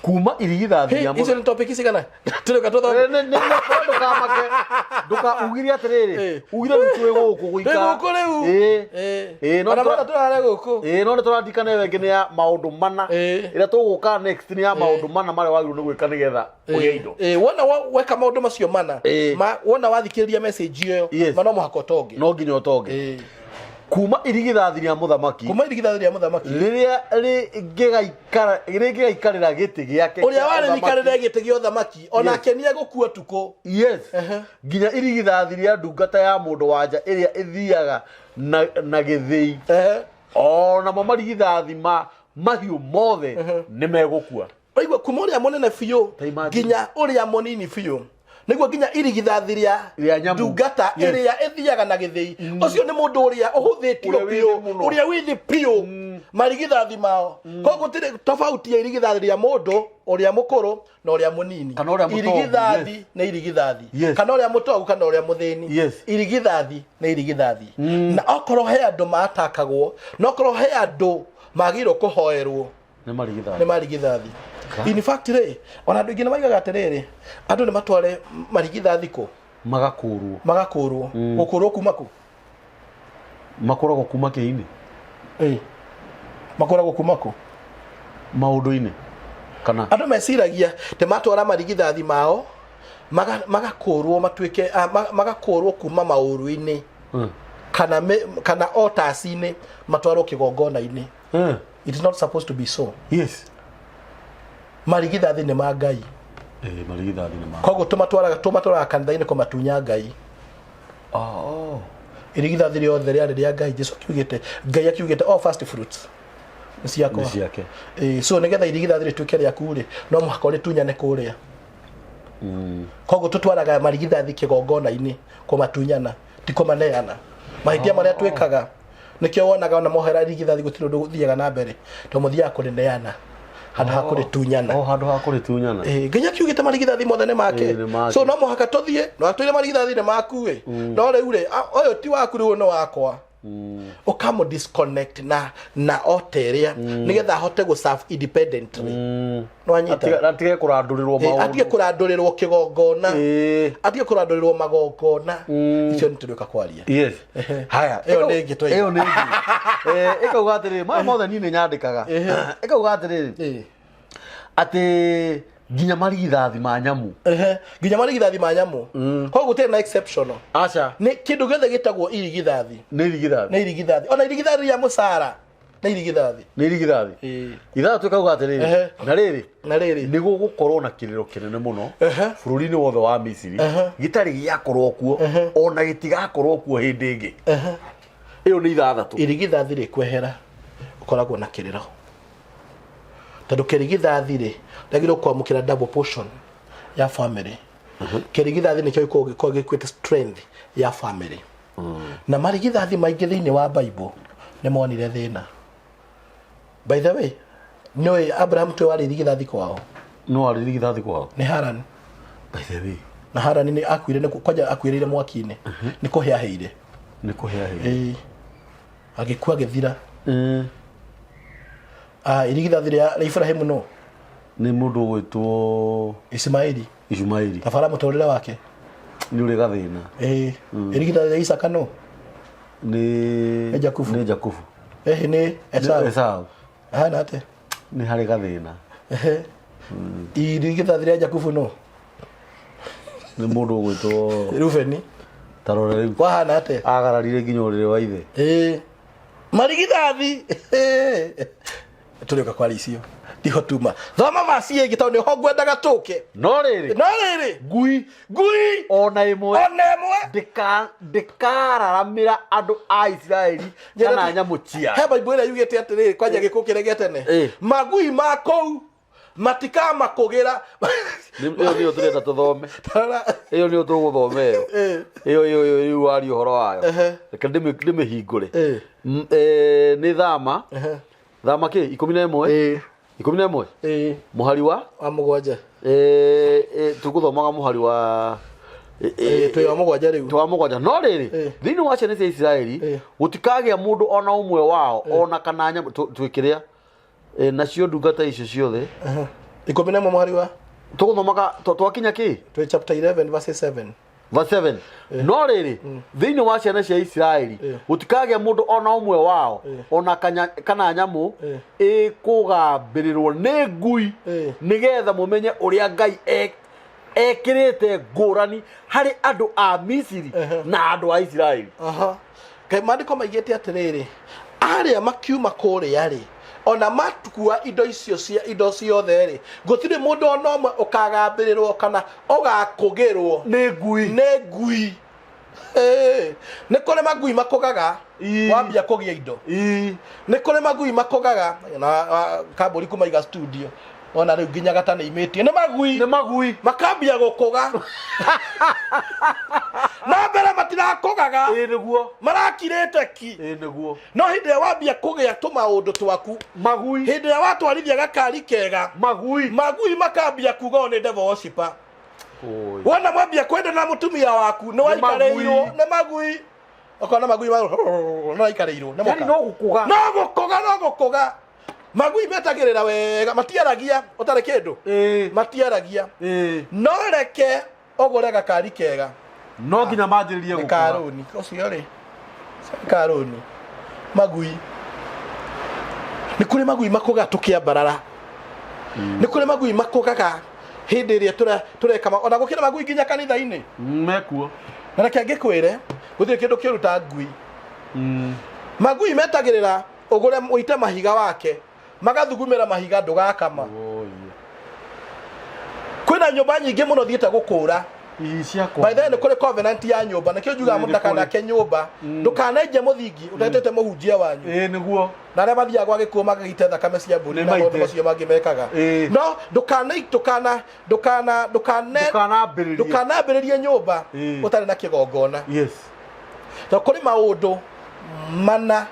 Kuma irigithathi Hey, rĩa icio nĩ topic cigana? Tũrĩũka tũthome. Ndũkamake. Ndũka ugire atĩrĩrĩ. Ugire rĩu twĩ gũkũ gũikara. Twĩ gũkũ rĩu. No Ona mwana tũrare gũkũ. No nĩ tũraririkana ĩyo ĩngĩ nĩ ya maũndũ mana. Ĩrĩa tũgũka next nĩ ya maũndũ mana marĩa wagĩrĩirwo nĩ gwĩka nĩgetha ũgĩe indo. Wona weka maũndũ macio mana, wona wathikĩrĩria message ĩyo, ma no mũhaka ũtonge. No nginya ũtonge. Kuma irigithathi rĩa mũthamaki. Kuma irigithathi rĩa mũthamaki. Rĩrĩa rĩngĩgaikarĩra gĩtĩ gĩake Ũrĩa kĩa warĩ ũthamaki. gĩikarĩre gĩtĩ gĩa ũthamaki, onake nĩ egũkua ũtukũ. Yes. Nginya irigithathi rĩa ndungata ya mũndũ wa nja ĩrĩa ĩthiaga na gĩthĩi. Onamo marigithathi ma mahiũ mothe nĩ megũkua. Waigua kuma ũrĩa mũnene biũ nginya ũrĩa mũnini biũ. Nĩguo nginya irigithathi rĩa Rĩa nyamũ. ndungata Yes. ĩrĩa ĩthiaga na gĩthĩi. Ũcio nĩ mũndũ ũrĩa ũhũthĩtio Ũrĩa wĩ biũ, thĩ mũno. ũrĩa wĩ thĩ biũ. Marigithathi mao. Koguo gũtirĩ tofauti ya irigithathi rĩa mũndũ ũrĩa mũkũrũ na ũrĩa mũnini. Kana ũrĩa mũtongu, Irigithathi yes. nĩ irigithathi. Yes. Kana ũrĩa mũtongu kana ũrĩa mũthĩni. Yes. Irigithathi nĩ irigithathi. Na okorwo he andũ matakagwo, na okorwo he andũ magĩrĩirwo kũhoerwo, Nĩ marigithathi. nĩ marigithathi. In fact rĩ, ona andũ aingĩ nĩ maigaga atĩrĩrĩ, andũ nĩ matware marigithathi kũ? Magakũrwo. Magakũrwo. Gũkũrwo kuma kũ? Makũragwo kuma kĩinĩ. Makũragwo kuma kũ? Maũndũ-inĩ. Kana Andũ meciragia te matwara marigithathi mao magakũrwo matuĩke magakũrwo kuma maũru-inĩ kana otaci-inĩ matwarwo kĩgongona-inĩ. It is not supposed to be so. Marigithathi nĩ ma Ngai. Marigithathi nĩ ma. Koguo tũmatwaraga kanitha-inĩ kũmatunya Ngai. Irigithathi rĩothe rĩarĩ rĩa Ngai. Jesu akiugĩte, Ngai akiugĩte all first fruits nĩ ciakwa. Nĩ ciake. So nĩgetha irigithathi rĩtuĩke rĩaku rĩ, no mũhaka ũrĩtunyane kũrĩa. Koguo tũtwaraga marigithathi kĩgongona-inĩ kũmatunyana, ti kũmaneana. Mahĩtia marĩa twĩkaga nĩkĩo wonaga ona mohera irigithathi gũtirĩ ũndũ ũthiaga na mbere, tondũ mũthiaga kũrĩneana handũ ha kũrĩtunyana. O handũ ha kũrĩtunyana. Ngai akiugĩte marigithathi mothe nĩ make. Nĩ make. So no mũhaka tũthiĩ, no atwĩre marigithathi nĩ maku ĩ. No rĩu rĩ, ũyũ ti waku rĩu nĩ wakwa. Ũkamũ disconnect na ote ĩrĩa nĩgetha ahote gũ serve independently. Nĩwanyita? Atige kũrandũrĩrwo maũndũ. Atige kũrandũrĩrwo kĩgongona. Atige kũrandũrĩrwo magongona. Icio nĩ tũrĩũka kwaria. Yes. Haya, Ĩyo nĩ ĩngĩ twaiga. Ĩyo nĩ ĩngĩ. Ĩkauga atĩrĩrĩ, maya mothe niĩ nĩ nyandĩkaga. Ĩkauga atĩrĩrĩ, atĩ nginya marigithathi ma nyamũ. Nginya marigithathi ma nyamũ. Koguo gũtirĩ na exceptional. Aca. Nĩ kĩndũ gĩothe gĩtagwo irigithathi. Nĩ irigithathi. Nĩ irigithathi. Ona irigithathi rĩa mũcara nĩ irigithathi. Nĩ irigithathi. Ithathatũ ĩkauga atĩrĩrĩ, na rĩrĩ, Na rĩrĩ. nĩ gũgũkorwo na kĩrĩro kĩnene mũno bũrũri-inĩ wothe wa Misiri, gĩtarĩ gĩakorwo kuo, ona gĩtigakorwo kuo hĩndĩ ĩngĩ. Ĩyo nĩ ithathatũ. Irigithathi rĩkwehera ũkoragwo na kĩrĩro. Tondũ kĩrigithathi rĩ, rĩagĩrĩirwo kwamũkĩra double portion ya family. Kĩrigithathi nĩkĩo gĩkoragwo gĩkuĩte strength ya family. Na marigithathi maingĩ thĩinĩ wa Bible nĩ monire thĩna. By the way, nĩũĩ Abraham tiwe warĩ irigithathi kwao? No warĩ irigithathi kwao? Nĩ Haran. By the way. Na Haran nĩ akuire, nĩ kwanja akuĩrĩire mwaki-inĩ. Nĩ kũhĩa ahĩire. Nĩ kũhĩa ahĩire. Agĩkua agĩthira. Irigithathi rĩa Ibrahim no? Nĩ mũndũ ũgwĩtwo Ismaili. Ismaili. Tabara mũtũrĩre wake. Nĩ ũrĩ gathĩna. Irigithathi rĩa Isaka no? Nĩ Nĩ Jakubu. Nĩ Jakubu. Nĩ Esau. Esau. Ahana atĩa? Nĩ harĩ gathĩna. Irigithathi rĩa Jakubu no? Nĩ mũndũ ũgwĩtwo Rubeni. Ta rora rĩu. Kwahana atĩa? Agararire nginya ũrĩrĩ wa ithe. Marigithathi. Tũrĩũka kwaria icio. Ndiho tuma. Thoma maci ĩngĩ tondũ nĩho ngwendaga tũke. No rĩrĩ. No rĩrĩ. Ngui. Ngui. Ona ĩmwe. Ona ĩmwe. Ndĩkararamĩra andũ a Isiraeli kana nyamũ ciao. He Bible ĩrĩa yugĩte atĩrĩrĩ, kwanja gĩkũ kĩrĩa gĩa tene. Magui ma kũu matikamakũgĩra. Ĩyo nĩyo tũrenda tũthome. Ĩyo nĩyo tũgũthoma ĩyo. Ĩyo ĩyo ĩyo rĩu waria ũhoro wayo. Reke ndĩmĩhingũre. Nĩ Thama. Thama kĩ? Ikũmi na ĩmwe? Ikũmi na ĩmwe? Mũhari wa? Wa mũgwanja. Tũgũthomaga mũhari wa Twĩ wa mũgwanja rĩu. Twĩ wa mũgwanja. No rĩrĩ, thĩinĩ wa ciana cia Isiraeli, gũtikagĩa mũndũ ona ũmwe wao, ona kana nyamũ, twĩkĩrĩa. Nacio ndungata icio ciothe. Ikũmi na ĩmwe mũhari wa? Tũgũthomaga, twakinya kĩ? Twĩ chapter 11 verse 7. Verse 7. No rĩrĩ, thĩinĩ wa ciana cia Isiraeli, gũtikagĩa mũndũ ona ũmwe wao, ona kana nyamũ, ĩkũgambĩrĩrwo nĩ ngui, nĩgetha mũmenye ũrĩa Ngai ekĩrĩte ngũrani harĩ andũ a Misiri na andũ a Isiraeli. Ngai maandĩko maigĩte atĩrĩrĩ, arĩa makiuma kũrĩa rĩ, ona matukua indo icio cia indo ciothe rĩ, gũtirĩ mũndũ ona ũmwe ũkagambĩrĩrwo kana ũgakũgĩrwo nĩ ngui. Nĩ ngui. Nĩ kũrĩ magui makũgaga wambia kũgĩa indo. Nĩ kũrĩ magui makũgaga na kambũri kuma iga studio. Ona rĩu nginya gata nĩ imĩtie. Nĩ magui. Nĩ magui. Makambia gũkũga. Na mbere matirakũgaga. Nĩguo. Marakirĩte ki. Nĩguo. No hĩndĩ ĩrĩa wambia kũgĩa tũmaũndũ twaku. Magui. Hĩndĩ ĩrĩa watwarithia gakari kega. Magui. Magui makambia kuga ũyũ nĩ devil worshipper. Wona mwambia kwenda na mũtumia waku, nĩ waikarĩirwo. Nĩ magui. Ũkona magui ma nĩ waikarĩirwo. Nĩ Yaani no gũkũga. No gũkũga, no gũkũga. Magui metagĩrĩra wega, matiaragia ũtarĩ kĩndũ. Matiaragia. No reke ũgũre gakari kega. No nginya manjĩrĩrie Nĩ gũkũga. karũni. Ũcio rĩ. Nĩ karũni. Magui. Nĩ kũrĩ magui makũga tũkĩambarara. Nĩ kũrĩ magui makũgaga hĩndĩ ĩrĩa tũreka ona gũkĩra magui nginya kanitha-inĩ. Mekuo. Na reke ngĩkwĩre, gũtirĩ kĩndũ kĩũru ta ngui. Magui metagĩrĩra ũgũre ũite mahiga wake, magathugumĩra mahiga ndũgakama. Kwĩna nyũmba nyingĩ mũno thiĩte gũkũra. Ii ciakwa. By the way, nĩ kũrĩ covenant ya nyũmba, nĩkĩo njugaga Nĩ mũndũ kũrĩ. ndakanake nyũmba, ndũkanenje mũthingi ũtetĩte mũhunjia wanyu. Ĩĩ nĩguo. Na arĩa mathiaga gwa gĩkuũ magagite thakame cia mbũri Nĩ na maũndũ maite. macio mangĩ mekaga. Ĩĩ. No ndũkane ndũkana ndũkana ndũkane Ndũkanambĩrĩrie. ndũkanambĩrĩrie nyũmba Ĩĩ. ũtarĩ na kĩgongona. Yes. To kũrĩ maũndũ mana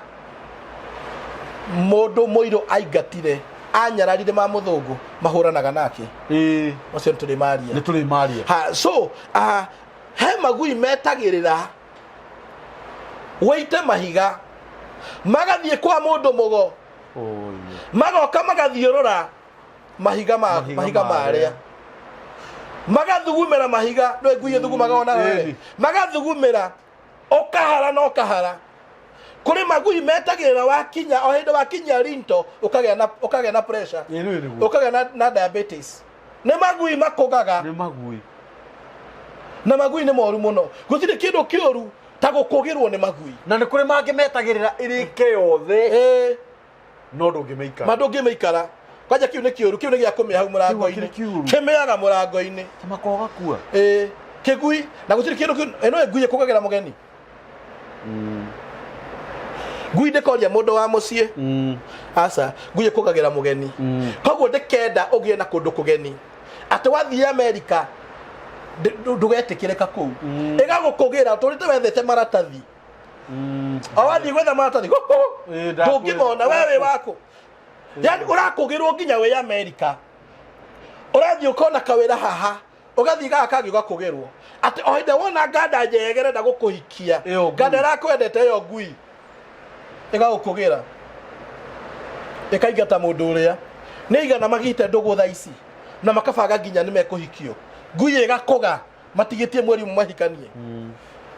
mũndũ mũirũ aingatire anyararire ma mũthũngũ mahũranaga nake. Ĩĩ. Macio nĩ tũrĩ maria. Nĩ tũrĩ maria. Ha, so he magui metagĩrĩra wĩite mahiga magathiĩ kwa mũndũ mũgo. Oi. Magoka magathiũrũra mahiga ma Mahiga mahiga marĩa. marĩa magathugumĩra mahiga ndũĩ ngui ĩthugumaga ona Ĩni. wewe magathugumĩra ũkahara na ũkahara. Kũrĩ magui metagĩrĩra wakinya o hĩndĩ wakinya rinto ũkagĩa na pressure. Ĩĩ nĩ nĩguo. Ũkagĩa na diabetes. Nĩ magui makũgaga. Nĩ magui. Na magui nĩ moru mũno. Gũtirĩ kĩndũ kĩũru ta gũkũgĩrwo nĩ magui. Na nĩ kũrĩ mangĩ metagĩrĩra ĩrĩke yothe. Ĩĩ. No ndũngĩmĩikara. Ma ndũngĩmĩikara. Kwanja kĩu nĩ kĩũru, kĩu nĩ gĩa kũmĩa hau mũrango-inĩ. Kĩu kĩũru. Kĩmĩaga mũrango-inĩ. Ta makoragwo gakua. Ĩĩ. Kĩgui na gũtirĩ kĩndũ kĩu, ĩno ngui ĩkũgagĩra mũgeni. Ngui ndĩkoria mũndũ wa mũciĩ. Aca, ngui ĩkũgagĩra mũgeni. Koguo ndĩkenda ũgĩe na kũndũ kũgeni. Atĩ wathiĩ Amerika ndũgetĩkĩrĩka kũu. Ĩgagũkũgĩra tũrĩte wethete maratathi. O wathiĩ gwetha maratathi gũkũ Ĩĩ, ndũngĩmona we wĩ waku. Yaani ũrakũgĩrwo nginya wĩ Amerika. Ũrathiĩ ũkona kawĩra haha, ũgathiĩ gaka kangĩ ũgakũgĩrwo. Atĩ o hĩndĩ wona nganda njega ĩrenda gũkũhikia, Ĩyo ngui. nganda ĩrakwendete ĩyo ngui ĩgagũkũgĩra. Ĩkaingata mũndũ ũrĩa. Nĩ igana magĩte ndũgũ thaa ici na makabanga nginya nĩ mekũhikio. Ngui ĩgakũga matigĩtie mweri ũmwe mahikanie.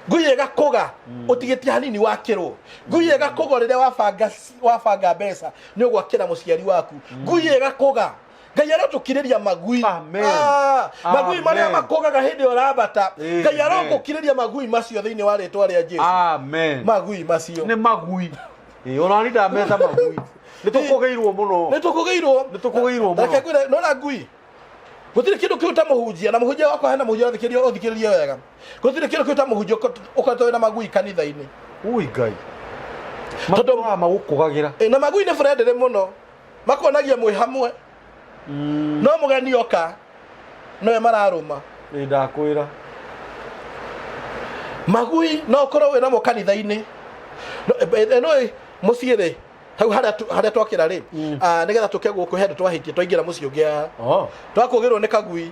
Ngui ĩgakũga ũtigĩtie hanini wakĩrwo. Ngui ĩgakũga rĩrĩa wabanga mbeca nĩ ũgwakĩra mũciari waku. Ngui ĩgakũga. Ngai arotũkirĩria magui. Amen. Magui marĩa Amen. makũgaga hĩndĩ ĩyo ũrambata. Ngai Amen. arogũkirĩria magui macio thĩinĩ wa rĩtwa rĩa Jesu. Amen. Magui macio. Nĩ magui. Ĩĩ ona ni ndameta magui. Nĩ tũkũgĩirwo mũno. Nĩ tũkũgĩirwo. Nĩ tũkũgĩirwo mũno. Reke ngwĩre, nona ngui. Gũtirĩ kĩndũ kĩu ta mũhunjia, na mũhunjia wakwa hena mũhunjia ũrathikĩrĩria, ũthikĩrĩrie wega. Gũtirĩ kĩndũ kĩu ta mũhunjia ũkoretwo wĩna magui kanitha-inĩ. Ui Ngai. Tondũ Matũraga magũkũgagĩra. Ĩ, na magui nĩ friendly mũno. Makuonagia mwĩ hamwe. No mũgeni oka nowe mararũma. Ĩ ndakwĩra. Magui no ũkorwo wĩ namo kanitha-inĩ. No, no mũciĩ rĩ, hau harĩa twakĩra rĩ, nĩgetha tũke gũkũ he handũ twahĩtia twaingĩra mũciĩ ũngĩ haha. Twakũgĩrwo nĩ kagui.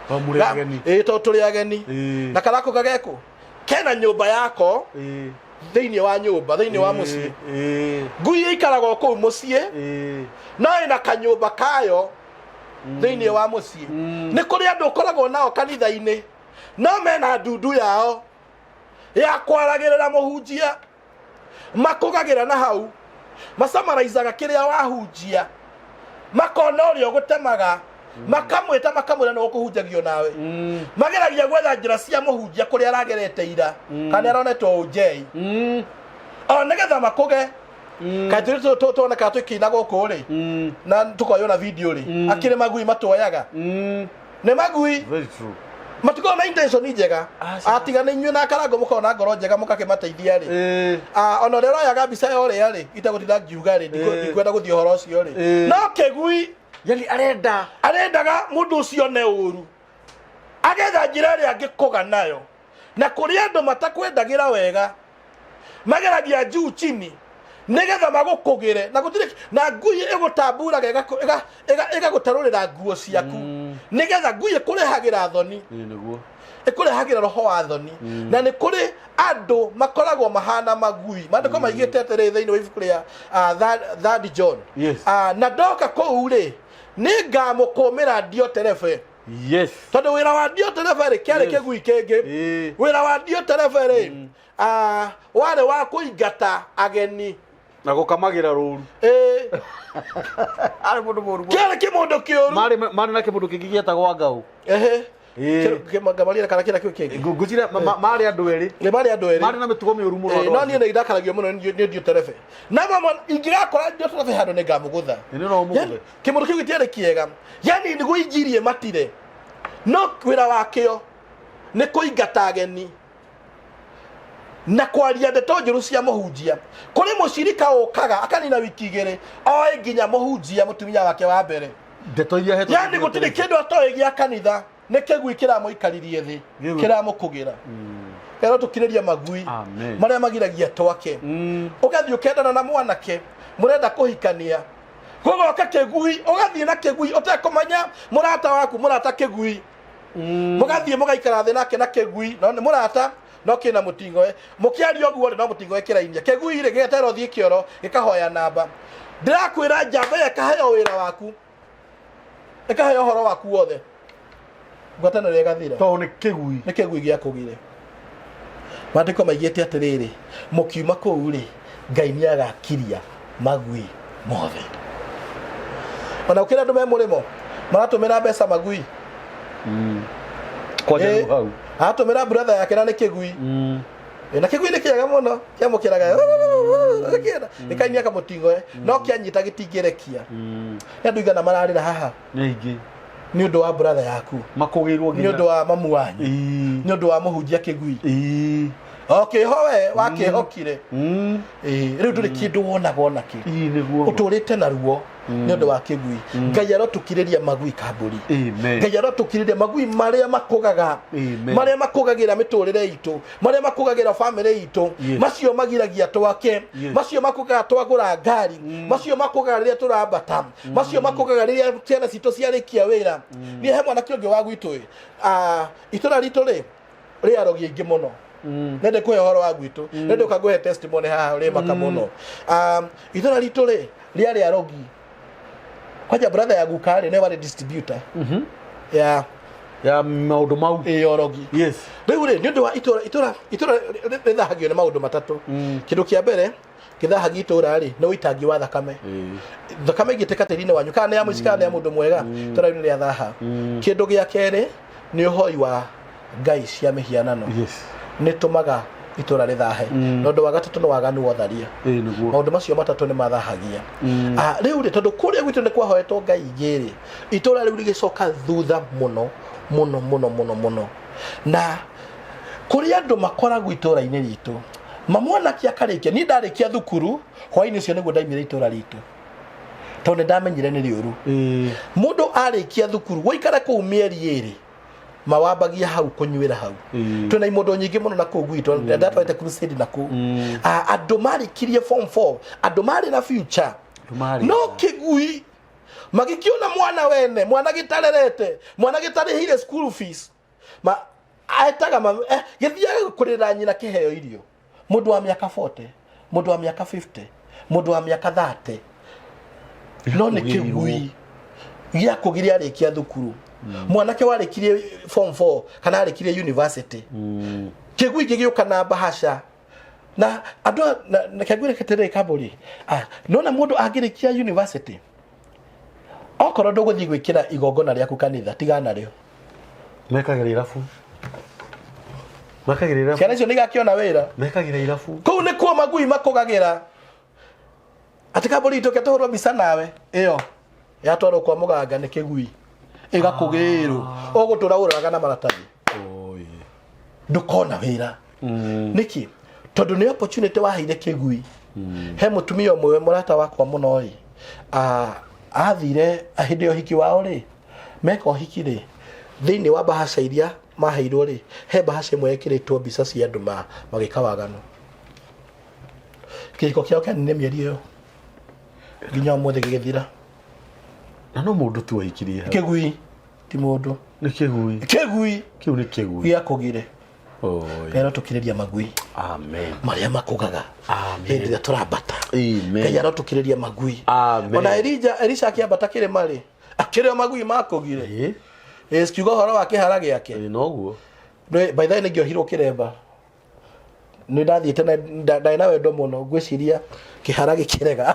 To mũrĩ ageni. Ĩ, to tũrĩ ageni. Ĩ. Na karakũga geku. Kena nyũmba yako Ĩ. thĩinĩ wa nyũmba, thĩinĩ wa mũciĩ. Ĩ. Ngui ĩikaraga o kũu mũciĩ, Ĩ. no ĩna kanyũmba kayo thĩinĩ wa mũciĩ. Nĩ kũrĩ andũ ũkoragwo nao kanitha-inĩ, no mena ndundu yao ya kwaragĩrĩra mũhunjia. Makũgagĩra na hau, macamaraizaga kĩrĩa wahunjia, makona ũrĩa ũgũtemaga, makamwĩta makamwĩra nĩ ũkũhunjagio nawe. Mageragia gwetha njĩra cia mũhunjia kũrĩa aragerete ira, kana nĩ aronetwo ũnjei. O nĩgetha makũge. Kaĩ tũrĩ tuonekaga tũkĩina gũkũ rĩ, na tũkoywo na video rĩ, akĩrĩ magui matuoyaga. Nĩ magui. Very true. Matikoragwo na intention njega. Aca. Atiga nĩ inyuĩ na karango mũkoragwo na ngoro njega mũgakĩmateithia rĩ. Ĩ. Ona ũrĩa ũroyaga mbica ya ũrĩa rĩ, itegũtinda ngiuga rĩ, ndikwenda gũthiĩ ũhoro ũcio rĩ. Ĩ. No kĩgui Yani arenda. Arendaga mũndũ ũcio one ũru. Agetha njĩra ĩrĩa angĩkũga nayo. Na kũrĩ andũ matakwendagĩra wega, mageragia juu chini nĩgetha magũkũgĩre. Na gũtirĩ na ngui ĩgũtamburaga ĩgagũtarũrĩra nguo ciaku. Nĩgetha ngui ĩkũrehagĩra thoni. Ĩ, nĩguo. Ĩkũrehagĩra roho wa thoni. Na nĩ kũrĩ andũ makoragwo mahana magui. Maandĩko maigĩte atĩrĩ thĩinĩ wa ibuku rĩa Third John. Yes. Na ndoka kũu rĩ, nĩngamũkũmĩra Dioterefe. Yes. Tondũ wĩra wa Dioterefe rĩ, kĩarĩ Yes. kĩgui kĩngĩ. Ĩ. Wĩra wa Dioterefe rĩ, warĩ wa kũingata ageni. Na gũkamagĩra rũru. Ĩĩ. Arĩ mũndũ mũru mũno. Kĩarĩ kĩmũndũ kĩũru. Marĩ marĩ na kĩmũndũ kĩngĩ gĩetagwo Ngaũ. Ehe. Ĩĩ. Kĩmangamaria kana kĩrĩa kĩu kĩngĩ. Ngwĩciria marĩ andũ erĩ. Nĩ marĩ andũ erĩ. Marĩ na mĩtugo mĩũru mũno Ĩĩ, andũ no acio. niĩ nĩ ndakaragio mũno nĩ Dioterefe. Na mama ingĩgakora Dioterefe handũ nĩ ngamũgũtha. Ĩ, no ũmũgũthe. Yani, kĩmũndũ kĩu gĩtiarĩ kĩega. Yani nĩguo injiri ĩmatire. No wĩra wakĩo nĩ kũingata ageni na kwaria ndeto njũru cia mũhunjia. Kũrĩ mũcirika ũkaga akanina wiki igĩrĩ oĩ nginya mũhunjia mũtumia wake wa mbere. Ndeto iria ahetwo Yani nĩ gũtirĩ Dioterefe. kĩndũ atoĩ gĩa kanitha nĩ kĩgui kĩramũikaririe thĩ Gĩgui. kĩramũkũgĩra. Ero tũkirĩria magui Amen. marĩa magiragia twake. Ũgathiĩ ũkendana na mwanake mũrenda kũhikania gũgoka kĩgui ũgathiĩ na kĩgui ũtekũmenya mũrata waku mũrata kĩgui. Mũgathiĩ mũgaikara thĩ nake na kĩgui no nĩ mũrata no kĩna mũting'oe mũkĩaria ũguo rĩ no mũting'oe kĩrainia kĩgui rĩ gĩgeterwo thiĩ kĩoro gĩkahoya namba. Ndĩrakwĩra njamba ĩyo ĩkaheo wĩra waku ĩkaheo ũhoro waku wothe ngwatanĩro ĩgathira. Tondũ nĩ kĩgui. Nĩ kĩgui gĩakũgire. Maandĩko maigĩte atĩrĩrĩ, mũkiuma kũu rĩ, Ngai nĩ agakiria magui mothe. Ona gũkĩra andũ me mũrĩmo maratũmĩra mbeca magui. Kwanja rĩu hau. Aratũmĩra brother yake na nĩ kĩgui. Na kĩgui nĩ kĩega mũno kĩamũkĩraga gĩkainia kamũting'oe no kĩanyita gĩtingĩrekia. Nĩ andũ igana mararĩra haha Nĩ aingĩ. Nĩ ũndũ wa brother yaku. Makũgĩirwo nĩ ũndũ wa mamu wanyu. Nĩ ũndũ wa mũhunjia kĩgui. O kĩho we wakĩhokire. Ĩĩ, rĩu ndũrĩ kĩndũ wonaga ona kĩ. Ĩĩ, nĩguo. Ũtũrĩte na ruo nĩ ũndũ wa kĩgui. Ngai arotũkirĩria magui kambũri. Amen. Ngai arotũkirĩria magui marĩa makũgaga. Amen. Marĩa makũgagĩra mĩtũrĩre itũ, marĩa makũgagĩra famĩlĩ itũ, macio magiragia twake, macio makũgaga twagũra ngari, macio makũgaga rĩrĩa tũrambata, macio makũgaga rĩrĩa ciana citũ ciarĩkia wĩra. Niĩ he mwanake ũngĩ wa gwitũ ĩ, itũra ritũ rĩ rĩ arogi aingĩ mũno. Nende kũhe ũhoro wa gwitũ, nende ũka ngũhe testimony haha rĩ maka mũno. Itũra ritũ rĩ rĩarĩ arogi. Kwanja brother ya guka rĩ nĩwe warĩ distributor ya ya maũndũ mau. Ĩ orogi. Rĩu rĩ nĩ ũndũ wa itũra itũra itũra rĩthahagio nĩ maũndũ matatũ. Kĩndũ kĩa mbere gĩthahagia itũra rĩ nĩ ũitangi wa thakame. Thakame ĩngĩtĩka tĩri-inĩ wanyu kana nĩ ya mũici kana nĩ ya mũndũ mwega, itũra rĩu nĩ rĩathaha. Kĩndũ gĩa kerĩ nĩ ũhoi wa ngai cia mĩhianano. Nĩ tũmaga itũra rĩthahe. Na ũndũ wa gatatũ nĩ waganu wa ũtharia. Ĩĩ, nĩguo. Maũndũ macio matatũ nĩ mathahagia. Rĩu rĩ tondũ kũrĩa gwitũ nĩ kwahoetwo ngai ingĩ rĩ, itũra rĩu rĩgĩcoka thutha mũno mũno mũno mũno mũno. Na kũrĩ andũ makoragwo itũra-inĩ ritũ mamwanake akarĩkia, niĩ ndarĩkia thukuru hwaĩ-inĩ ũcio nĩguo ndaimire itũra ritũ tondũ nĩ ndamenyire nĩ rĩũru. Mũndũ arĩkia thukuru gũikara kũu mĩeri ĩrĩ mawambagia hau kũnyuĩra hau. Twĩna imondo nyingĩ mũno na kũu gwitũ, ndatwarĩte crusade na kũu. Andũ marĩkirie form 4, andũ marĩ na future no kĩgui magĩkĩona mwana wene, mwana gĩtarerete, mwana gĩtarĩhire school fees, ma etaga ma gĩthiaga kũrĩra nyina kĩheo irio. Mũndũ wa mĩaka 40, mũndũ wa mĩaka 50, mũndũ wa mĩaka 30, no nĩ kĩgui gĩa kũgiria arĩkia thukuru. Mwanake warĩkirie form 4 kana arĩkirie university, kĩgui gĩgĩũka na bahasha na andũ na kĩngwĩre gĩtĩrĩ kambũri. Nona mũndũ angĩrĩkia university, okorwo ndũgũthiĩ gwĩkĩra igongona rĩaku kanitha, tigana narĩo. Mekagĩra irabu. Mekagĩra irabu. Ciana icio nĩ igakĩona wĩra. Mekagĩra irabu. Kũu nĩkuo magui makũgagĩra atĩ kambũri itũke tũhũrwo mbica nawe, ĩyo yatwarwo kwa mũganga nĩ kĩgui ĩgakũgĩrwo, ũgũtũra ũroraga na maratathi, ndũkona wĩra. Nĩkĩ? Tondũ nĩ opportunity waheire kĩgui. He mũtumia ũmwe mũrata wakwa mũno ĩ, athire hĩndĩ ya ũhiki wao rĩ, meka ũhiki rĩ, thĩinĩ wa bahasha iria maheirwo rĩ, he bahasha ĩmwe yekĩrĩtwo mbica cia andũ magĩka waganu. Kĩhiko kĩao kĩanine mĩeri ĩyo nginya ũmũthĩ gĩgĩthira. Na no mũndũ tu wahikirie hau. Kĩgui ti mũndũ. Nĩ kĩgui. Kĩgui. Kĩu nĩ kĩgui. Gĩakũgire. Ngai arotũkĩrĩria magui. Amen. Marĩa makũgaga. Amen. Hĩndĩ ĩrĩa tũrambata. Amen. Ngai arotũkĩrĩria magui. Amen. Ona Elisha akĩambata kĩrĩma rĩ, akĩrĩ o magui makũgire. Ĩĩ, cikiuga ũhoro wa kĩhara gĩake. Ĩĩ, noguo. By the way, nĩngĩohirwo kĩremba. Nĩ ndathiĩte na ndarĩ na wendo mũno, ngwĩciria kĩhara gĩkĩrega.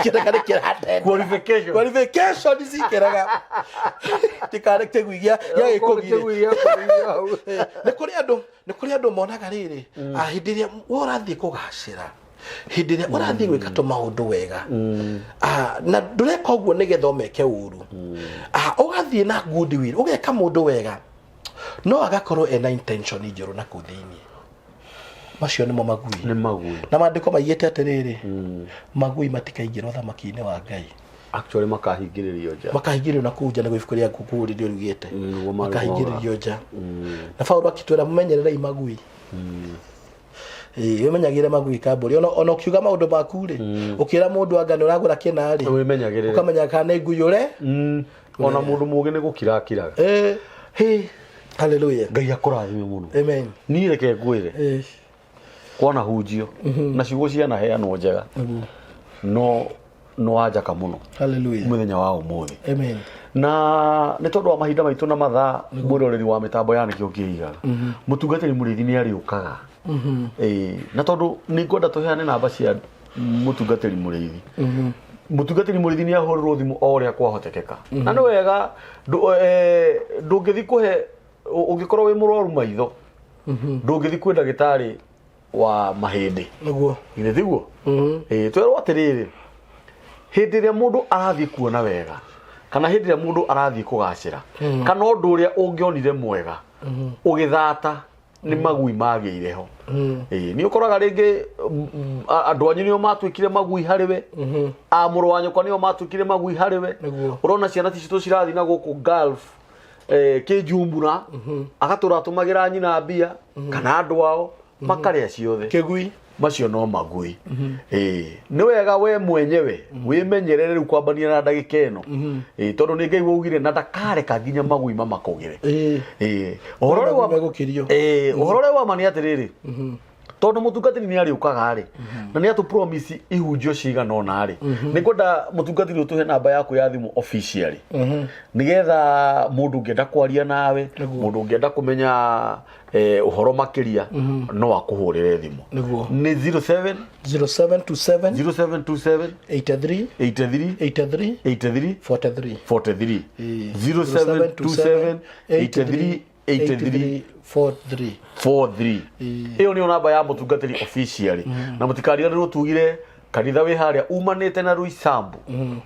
Kĩrega nĩ kĩratenda. Qualification. Qualification cikĩrega. Tikarĩ kĩgui gĩa gĩkũgirĩ. Nĩ kũrĩ andũ, nĩ kũrĩ andũ monaga rĩrĩ, hĩndĩ ĩrĩa we ũrathiĩ kũgacĩra, hĩndĩ ĩrĩa ũrathiĩ gwĩka tũmaũndũ wega, na ndũreka ũguo nĩgetha ũmeke ũru, ũgathiĩ na goodwill, ũgeka mũndũ wega, no agakorwo ena intention njũru na kũu thĩinĩ. Macio nĩmo magui. Nĩ magui. Na maandĩko maigĩte atĩrĩrĩ, magui matikaingĩra ũthamaki-inĩ wa Ngai. Actually makahingĩrĩrio nja. Makahingĩrĩrio na kũu nja, nĩguo ibuku rĩa ngũkũ rĩrĩa riugĩte. Nĩguo marĩ Makahingĩrĩrio nja. Na Paulo akĩtwĩra mũmenyererei magui. Ĩĩ, wĩmenyagĩrĩre magui kambũri. Ona ũkiuga maũndũ maku rĩ, ũkĩra mũndũ anga nĩ ũragũra kĩna rĩ, Wĩmenyagĩrĩre. ũkamenya kana nĩ nguyũre. Ona mũndũ mũgĩ nĩ gũkira akiraga. Hey. Hallelujah. Ngai akũrathime mũno. Amen. Niĩ reke ngwĩre. Kwana hunjio na ciugo cianaheanwo njega, no nĩ wanjaka mũno Hallelujah. mũthenya wa ũmũthĩ. Amen. Na nĩ tondũ wa mahinda maitũ na mathaa, mwĩroreri wa mĩtambo ya Nĩkĩo Kĩigaga, mũtungatĩri mũrĩithi nĩ arĩũkaga. Ĩĩ, na tondũ nĩ ngwenda tũheane namba cia mũtungatĩri mũrĩithi. Mũtungatĩri mũrĩithi nĩ ahũrĩrwo thimũ o ũrĩa kwahotekeka. Na nĩ wega ndũngĩthiĩ kũhe, ũngĩkorwo wĩ mũrwaru maitho, ndũngĩthiĩ kwĩ ndagĩtarĩ wa mahĩndĩ. Nĩguo. Githĩ tiguo? Ĩĩ, twerwo atĩrĩrĩ, hĩndĩ ĩrĩa mũndũ arathiĩ kuona wega, kana hĩndĩ ĩrĩa mũndũ arathiĩ kũgacĩra, kana ũndũ ũrĩa ũngĩonire mwega ũgĩthata, nĩ magui magĩire ho. Ĩĩ, nĩ ũkoraga rĩngĩ, andũ anyu nĩo matuĩkire magui harĩ we, a mũrũ wa nyũkwa nĩo matuĩkire magui harĩ we. Ũrona ciana citũ cirathiĩ na gũkũ Gulf, kĩnjumbura, agatũra atũmagĩra nyina mbia, kana andũ ao makarĩa ciothe. Kĩgui. Macio no magui. Ĩĩ, nĩ wega we mwenyewe wĩmenyerere rĩu kwambania na ndagĩka ĩno. Ĩĩ, tondũ nĩ Ngai waugire na ndakareka nginya magui mamakũgĩre. Ĩĩ, ũhoro ũrĩa wa Megũkĩrio. Ĩĩ, ũhoro ũrĩa wa ma nĩ atĩrĩrĩ, tondũ mũtungatĩri nĩ arĩũkaga rĩ, na nĩ atũ promise ihunjio cigana ũna rĩ, nĩ ngwenda mũtungatĩri ũtũhe namba yaku ya thimũ officially, nĩgetha mũndũ ũngĩenda kwaria nawe, mũndũ ũngĩenda kũmenya ũhoro makĩria, no akũhũrĩre thimũ. Nĩguo. Nĩ 07 0727 0727 83 83 83 83 43. 43. 0727 83 83 43. 43. Ĩyo nĩyo namba ya mũtungatĩri officially. Na mũtikariganĩrwo tugire kanitha wĩ harĩa umanĩte na Roysambu,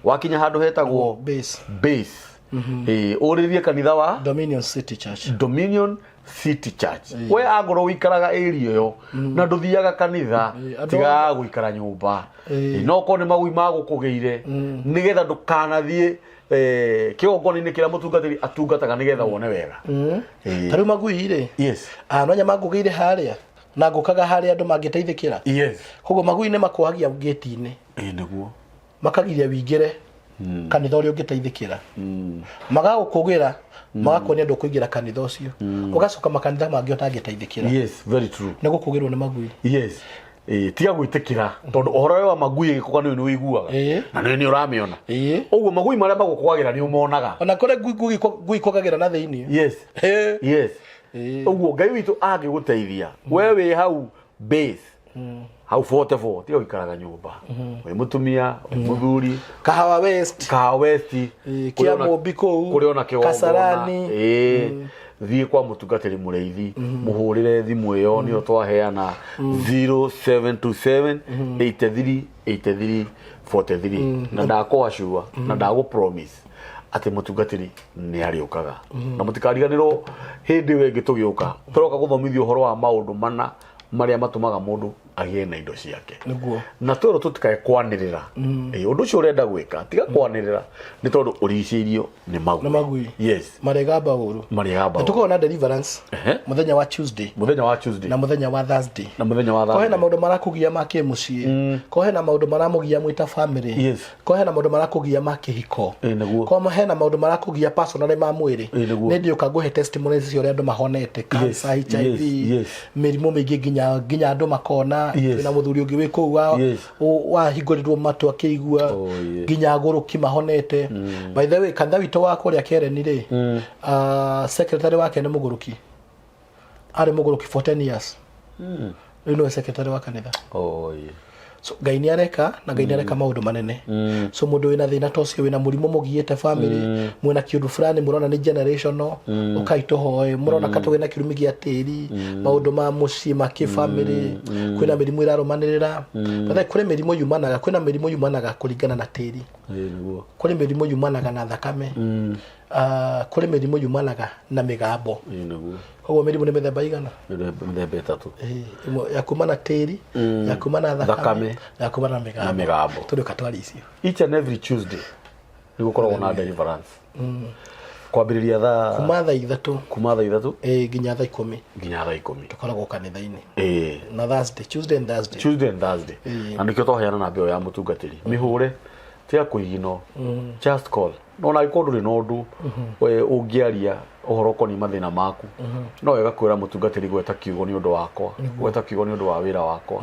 wakinya handũ hetagwo Base. Base. Ĩĩ, ũrĩrie kanitha wa Dominion City Church. Dominion City Church. We angorwo ũikaraga area ĩyo na ndũthiaga kanitha, tiga gũikara nyũmba. No korwo nĩ magui magũkũgĩire, nĩgetha ndũkanathiĩ kĩgongona-inĩ kĩrĩa mũtungatĩri atungataga, nĩgetha wone wega. Ta rĩu magui rĩ, Yes. No nyama ngũgĩire harĩa na ngũkaga harĩa andũ mangĩteithĩkĩra. Yes. Koguo magui nĩ makwagia gĩti-inĩ. Ĩĩ, nĩguo. Makagiria wingĩre kanitha ũrĩa ũngĩteithĩkĩra. Magagũkũgĩra, magakuonia ndũkũingĩra kanitha ũcio. Ũgacoka makanitha mangĩ ũtangĩteithĩkĩra. Yes, very true. Nĩ gũkũgĩrwo nĩ magui. Yes. Tiga gwĩtĩkĩra tondũ ũhoro ũyũ wa magui ĩgĩkũga nĩ ũiguaga. Na nĩ ũramĩona. Ũguo magui marĩa magũkũgagĩra nĩ ũmonaga. Ona kũrĩ ngui ikũgagĩra na thĩinĩ. Yes. Yes. Ũguo Ngai witũ angĩgũteithia, we wĩ hau base, hau 44, tiga gũikaraga nyũmba. Wĩ mũtumia, wĩ mũthuri. Kahawa West. Kahawa West. Kĩa Mũmbi kũu. Kũrĩ ona kĩgongona. Kasarani. Thiĩ kwa mũtungatĩri mũrĩithi, mũhũrĩre thimũ ĩyo nĩyo twaheana 0727 83 83 43, na ndakũacua na ndagũ promise atĩ mũtungatĩri nĩ arĩũkaga. Na mũtikariganĩrwo hĩndĩ ĩyo ĩngĩ tũgĩũka, tũroka gũthomithio ũhoro wa maũndũ mana marĩa matũmaga mũndũ agĩe na indo ciake. Nĩguo. Na twerwo tũtikae kwanĩrĩra. Ũndũ ũcio ũrenda gwĩka, tiga kwanĩrĩra nĩ tondũ ũrigicĩirio nĩ magui. Nĩ magui. Yes. Marĩgamba ũru. Marĩgamba Na ũru. tũkorwo na deliverance mũthenya wa Tuesday. Mũthenya wa Tuesday. Na mũthenya wa Thursday. Na mũthenya wa Ko hena Thursday. maũndũ marakũgia ma kĩmũciĩ. Ko hena maũndũ maramũgia mwĩ ta family. Yes. Ko hena maũndũ marakũgia ma kĩhiko. Nĩguo. Ko hena maũndũ marakũgia personally ma mwĩrĩ. Nĩguo. Nĩ ndiũka ngũhe testimonies cia ũrĩa andũ mahonete cancer, HIV, yes, yes. mĩrimũ mĩingĩ nginya andũ makona. Yes. Twĩna mũthuri ũngĩ wĩ kũu Yes. wahingũrĩrwo matũ akĩigua Oh, yeah. nginya agũrũki mahonete. By the way, kanitha witũ wa kũrĩa Kereni rĩ, secretary wake nĩ mũgũrũki, arĩ mũgũrũki for 10 years. Rĩu nĩwe secretary wa kanitha. Oh, yeah. So Ngai nĩ areka, na Ngai nĩ areka maũndũ manene. So mũndũ wĩna thĩna ta ũcio, wĩna mũrimũ mũgiĩte family, mwĩna kĩũndũ fulani mũrona nĩ generational, ũkai tũhoe. Mũrona ka tũgĩ na kĩrumi gĩa tĩri, maũndũ ma mũciĩ ma kĩbamĩrĩ, kwĩna mĩrimũ ĩrarũmanĩrĩra. But kũrĩ mĩrimũ yumanaga, kwĩna mĩrimũ yumanaga kũringana na tĩri. Ĩĩ, nĩguo. Kũrĩ mĩrimũ yumanaga na thakame. Kũrĩ mĩrimũ yumanaga na mĩgambo. Ĩĩ, nĩguo. Koguo mĩrimũ nĩ mĩthemba igana? Mĩthemba ĩtatũ. Ĩĩ, ĩmwe ya kuma na tĩri, ya kuma na thakame, Thakame. na ya kuma na mĩgambo. Na mĩgambo. Tũrĩ ũka icio. Each and every Tuesday nĩ gũkoragwo na deliverance kwambĩrĩria thaa Kuma thaa 3. Kuma thaa 3. Ĩĩ, nginya thaa 10. Nginya thaa 10. Tũkoragwo kanitha-inĩ. Ĩĩ. Na Thursday, Tuesday and Thursday. Tuesday and Thursday. Ĩĩ. Na nĩkĩo twaheana namba ĩyo ya mũtungatĩri, mĩhũre, tiga kũigino, just call. No na angĩkorwo ndũrĩ na ũndũ we ũngĩaria ũhoro ũkoniĩ mathĩna maku, no wega kwĩra mũtungatĩri, gweta kiugo nĩ ũndũ wakwa, gweta kiugo nĩ ũndũ wa wĩra wakwa.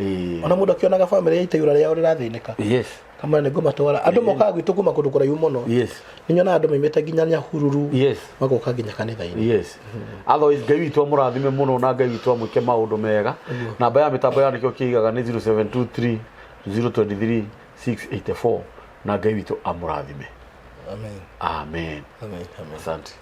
Ĩĩ. Ona mũndũ akĩonaga bamĩrĩ ya itaura rĩao rĩrathĩnĩka, kamwe nĩ ngũmatwara. Andũ mokaga gwitũ kuma kũndũ kũraihu mũno. Nĩ nyonaga andũ maimĩte nginya Nyahururu, magoka nginya kanitha-inĩ. Yes, otherwise Ngai witũ amũrathime mũno na Ngai witũ amwĩke maũndũ mega. Namba ya mĩtambo ya nĩkĩo kĩigaga nĩ 0723 023 684, na Ngai witũ amũrathime. Amen. Amen. Amen, amen. Asante.